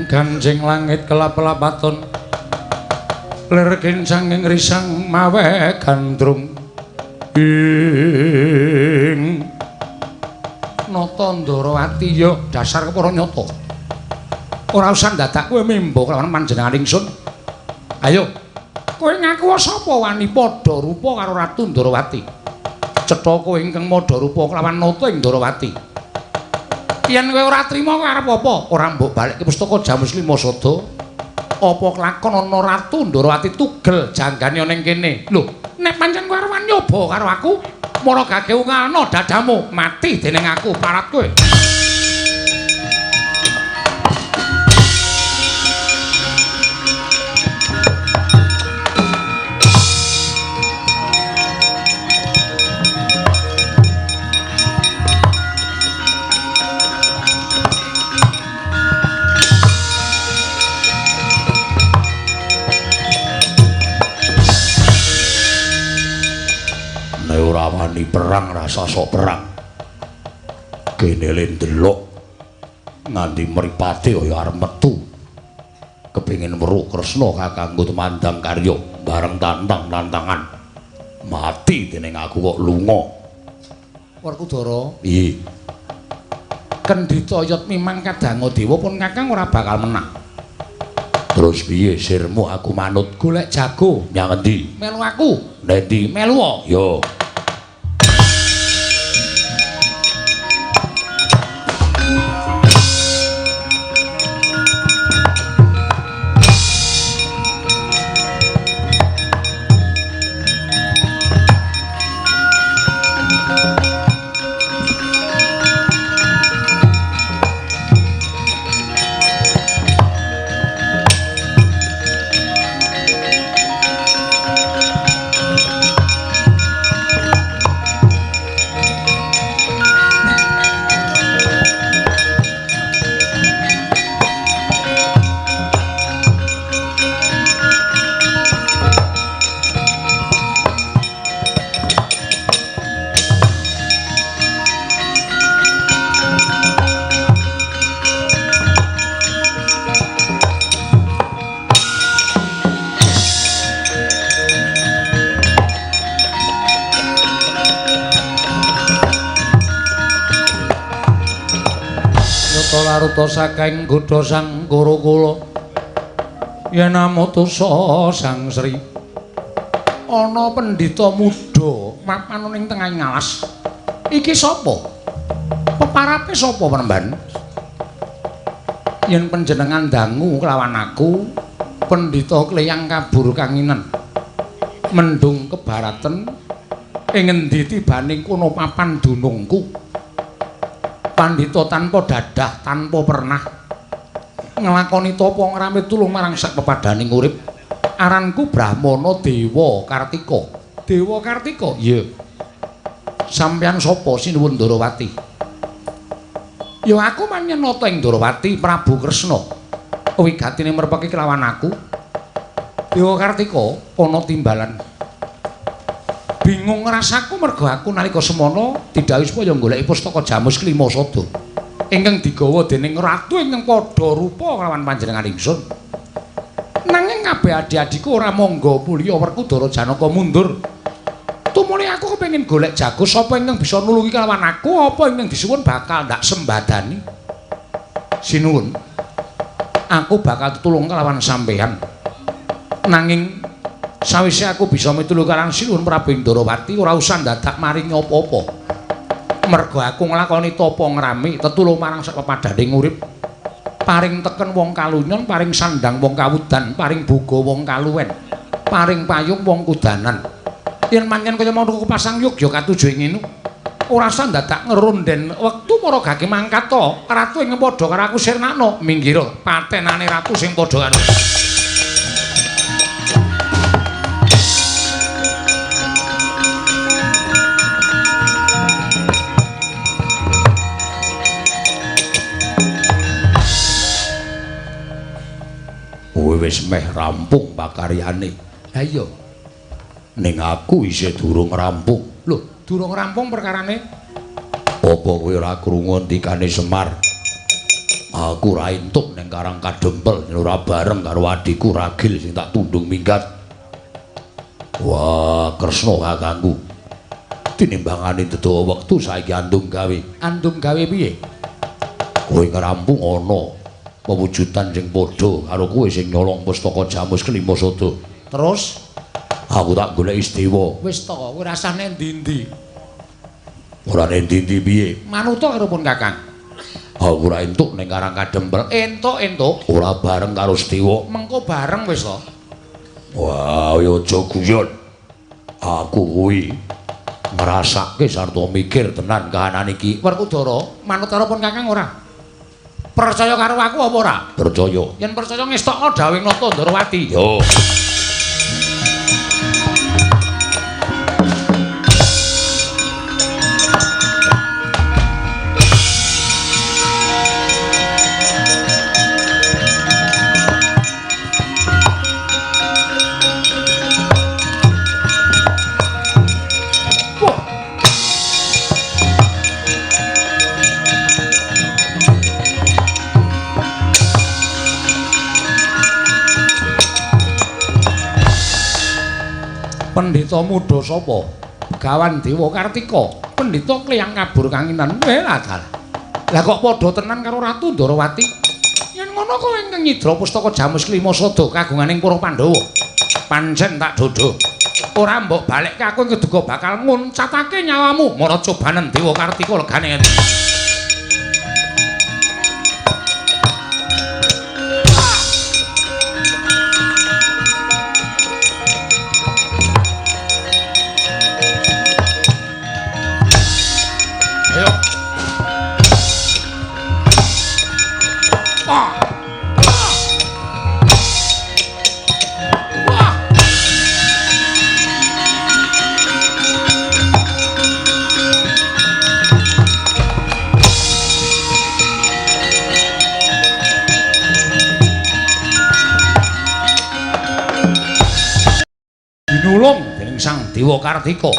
Speaker 1: Ganjing langit kelap-lapaton lir kincang ing risang mawe gandrung ing Nata Ndorowati ya dasar kepara nyata. Ora usah dadak kowe membo kelawan panjenengan ingsun. Ayo Kowe ngaku sapa wani padha rupa karo Ratu Ndorowati? Cetha kowe ingkang padha rupa kelawan nata ing Ndorowati. Yen kowe ora trima kowe arep apa? Ora mbok balekke pustaka Jamus Lima Sada. Apa kelakon ana Ratu Ndorowati tugel janggane ana ing kene? Lho, nek pancen kowe arep nyoba karo aku, mara gage ungalno dadamu, mati dening aku parat kowe. Wani perang rasa sok perang. Kene le ndelok nganti mripate kaya arep metu. Kepengin weruh Kresna kakangku tumandang karya bareng tantang-tantangan. Mati dening aku kok lunga. Werkudara, piye? Kendhita yat mimang kadanga dewa pun kakang ora bakal menang. Terus piye sirmu aku manut golek jago nyang endi? Melu aku. Nendi? Melu. Yo. Laruta saking godha sang Gurukula yen amutusa Sang Sri ana pendhita muda mapan ning tengahing alas. Iki sapa? Peparape sapa Penemban? Yen panjenengan dangu kelawan aku, pendhita kleyang kabur kanginen mendung kebaraten ing ngendi tibaning kono papan dunungku. Pandhita tanpa dadah, tanpa pernah nglakoni tapa ngramit tulung marang sak pepadaning urip. Aranku Brahmana Dewa Kartika. Dewa Kartika? Iya. Sampeyan sapa sinuwun Ndorowati? Ya aku manyenata ing Ndorowati Prabu Kresna. Wigatine merpeki kelawan aku. Dewa Kartika ana timbalan. Bingung rasaku mergo aku nalika semana didhawuhi supaya goleki pustaka Jamus Klima Sada ingkang digawa dening ratu ingkang padha rupa kelawan panjenengan ingsun. Nanging kabeh adi-adiku ora mangga mulya Werkudara Janaka mundur. Tumuli aku kepengin golek jago sapa ingkang bisa nulungi kelawan aku, apa ingkang disuwun bakal ndak sembadani. Sinuwun, aku bakal tetulung kelawan sampeyan. Nanging sawise aku bisa mitulu karo Sinuwun Prabu Ndorowati ora usah ndadak maringi apa-apa. Mergo aku nglakoni tapa ngrami tetulung marang sak pepadaning urip. Paring teken wong kalunyon, paring sandang wong kawudan, paring boga wong kaluwen, paring payung wong kudanan. Yen pancen kaya mau pasang yogya katuju ing ngene, ora usah ndadak ngerunden wektu para gage mangkat to. Ratu ing padha karo aku sirnakno, minggir patenane ratu sing padha karo. Wis meh rampung pakaryane. Ha iya. Ning aku isih durung rampung. Lho, durung rampung perkarane? Apa kowe ora krungu ndikane Semar? Aku ora entuk ning Karang Kadempel ora bareng karo adhiku Ragil sing tak tundung minggat. Wah, Kresna kakangku. Tinimbangane dedawa wektu saiki andung gawe. Andung gawe piye? Kowe ngrampung ana pewujudan sing padha karo kowe sing nyolong pustaka Jamus Klima Sada. Terus Aku tak golek Istiwa. Wis to, kowe rasah nek ndi-ndi. Ora nek ndi-ndi piye? Manuta karo pun Kakang. Aku ora entuk ning Karang Kadempel. Entuk-entuk ora bareng karo Setiwa. Mengko bareng wis to. Wah, ya aja guyon. Aku kuwi ngrasake sarta mikir tenan kahanan iki. Werkudara, manut karo pun Kakang ora? Percaya karo aku apa ora? Percaya. Yen percaya ngestokno dawuhing Nata Ndarawati. Yo. Pendhita muda sapa? Begawan Dewa Kartika. Pendhita kliyang kabur kanginan. Lah dalah. Lah kok padha tenan karo Ratu Ndarawati? Yen ngono kowe ingkang nyidra pustaka Jamus Klima Sada kagunganing para Pandhawa. Pancen tak dodho. Ora mbok balekke aku keduga bakal nguncatake nyawamu. Mara cobanen Dewa Kartika legane ngene. Binulung dening Sang Dewa Kartika.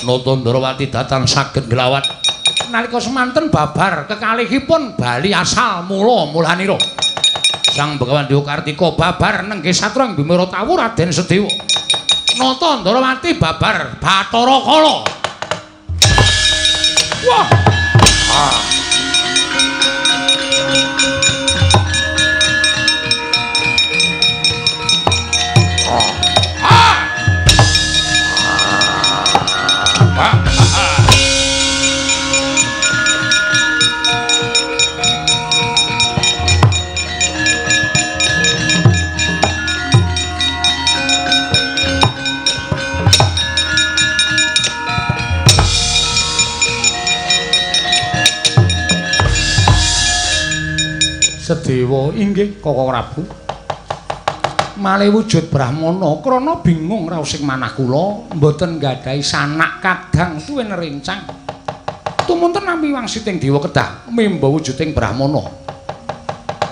Speaker 1: Nata Ndarawati datan saged nglawat nalika semanten babar kekalihipun bali asal mula mulanira. Sang Begawan Dewa Kartika babar nenggih satrang Bimara Tawu Raden Sedewa. Nata Ndarawati babar Bathara Kala. Wah. Ah. Sedewa inggih Kakang Prabu. Malih wujud Brahmana krana bingung raosing manah kula mboten nggadahi sanak kadang tuwin rencang. Tumunten nampi wangsiting dewa kedah mimba wujuding Brahmana.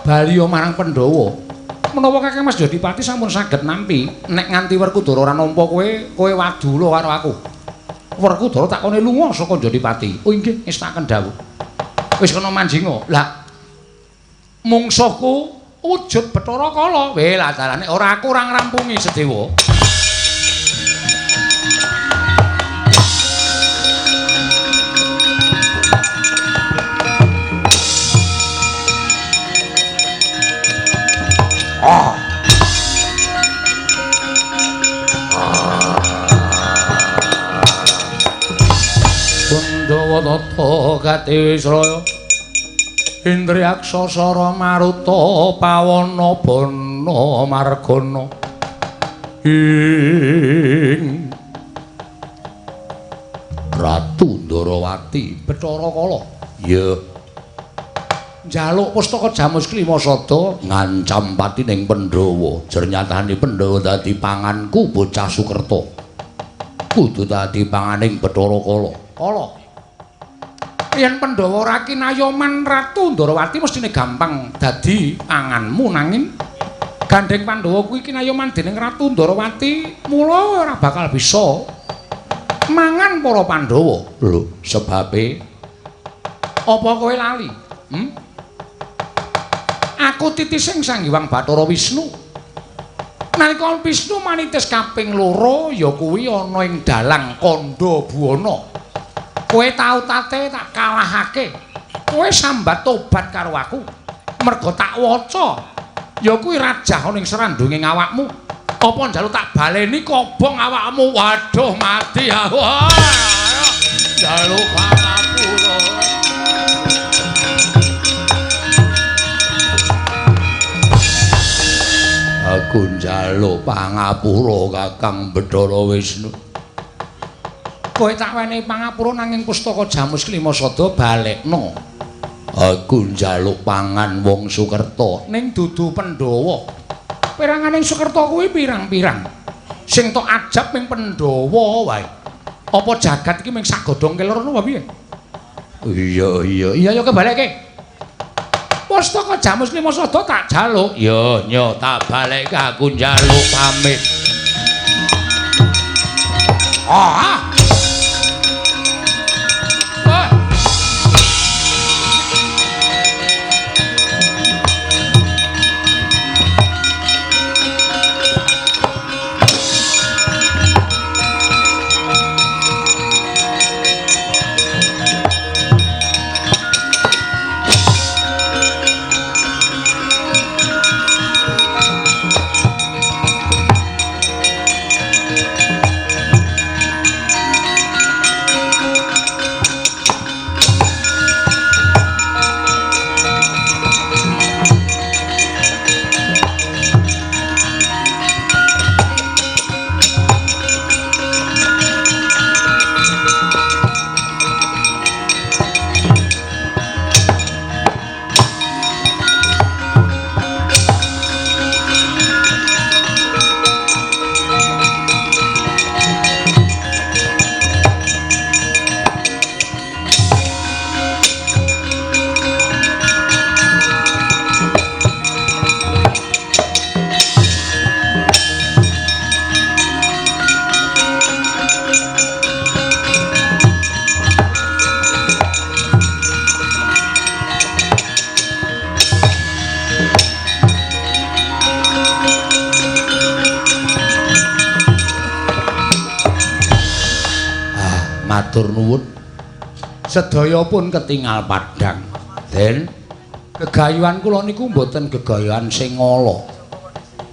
Speaker 1: Baliya marang Pandhawa. Menawa Kakang Mas Jodipati sampun saged nampi, nek nganti Werkudara ora nampa kowe, kowe wadula karo aku. Werkudara takone lunga saka Jodipati. Oh inggih ngestakaken dawuh. Wis kena manjinga. Lah mungsuhku wujud Bathara Kala. Weh lah dalane ora aku ora ngrampungi Sedewa. Ah. Pandhawa tata katiwisraya Indriyaksa sara maruta pawana bana margana ing Ratu Ndarawati Bathara Kala. Ya. Njaluk pustaka Jamus Klima Sada ngancam patining Pandhawa. Jernyatane Pandhawa dadi panganku bocah Sukerta. Kudu dadi panganing Bathara Kala. Kala. Yen Pandhawa ora kinayoman Ratu Ndarawati mestine gampang dadi panganmu, nanging gandeng Pandhawa kuwi kinayoman dening Ratu Ndarawati mula ora bakal bisa mangan para Pandhawa. Lho, sebabe apa kowe lali? Aku titising Sang Hyang Bathara Wisnu. Nalika Wisnu manitis kaping loro ya kuwi ana ing dalang Kandha Buwana. Kowe tau tate tak kalahake. Kowe sambat tobat karo aku. Merga tak waca ya kuwi rajah ana ing srandunge awakmu. Apa njaluk tak baleni kobong awakmu? Waduh mati aku. Njaluk pangapura. Aku njaluk pangapura Kakang Bathara Wisnu. Kowe tak wenehi pangapura nanging pustaka Jamus Klima Sada balekno. Aku njaluk pangan wong Sukerta ning dudu Pandhawa. Peranganing Sukerta kuwi pirang-pirang. Sing tok ajab ming Pandhawa wae. Apa jagat iki ming sak godhong kelor ngono apa piye? Iya iya iya ya kebalekke. Pustaka Jamus Klima Sada tak jaluk. Ya nyo tak balekke aku njaluk pamit. Ah. Matur nuwun. Sedaya pun ketingal padhang. Den, gegayuhan kula niku mboten gegayuhan sing ala.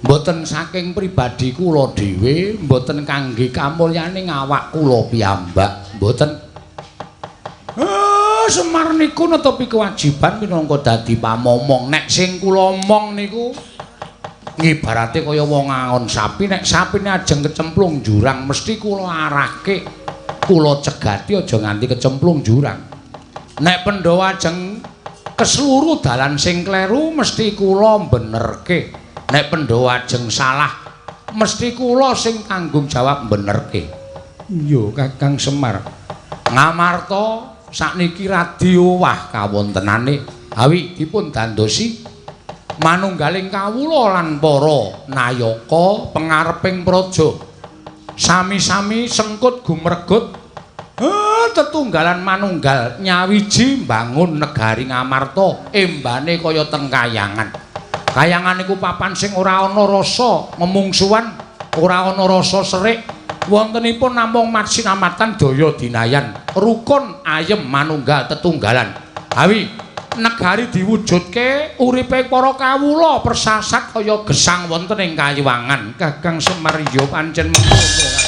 Speaker 1: Mboten saking pribadi kula dhewe, mboten kangge kamulyane awak kula piyambak, mboten. Semar niku netepi kewajiban minangka dadi pamomong. Nek sing kula omong niku ngibarate kaya wong angon sapi, nek sapine ajeng kecemplung jurang mesti kula arahke. Kula cegati aja nganti kecemplung jurang. Nek Pandhawa ajeng keseluruh dalan sing kleru mesti kula benerke. Nek Pandhawa ajeng salah mesti kula sing tanggung jawab benerke. Iya Kakang Semar. Ngamarta sakniki radi owah kawontenane. Awi dipun dandosi manunggaling kawula lan para nayaka pengareping praja. Sami-sami sengkut gumregut tetunggalan manunggal nyawiji mbangun negari Ngamarta embane kaya teng kayangan. Kayangan iku papan sing ora ana rasa memungsuhan, ora ana rasa serik, wontenipun namung masinamatan daya dinayan, rukun ayem manunggal tetunggalan. Awi negari diwujudke uripe para kawula persasat kaya gesang wonten ing kayiwangan. Kakang Semar ya pancen mengkono.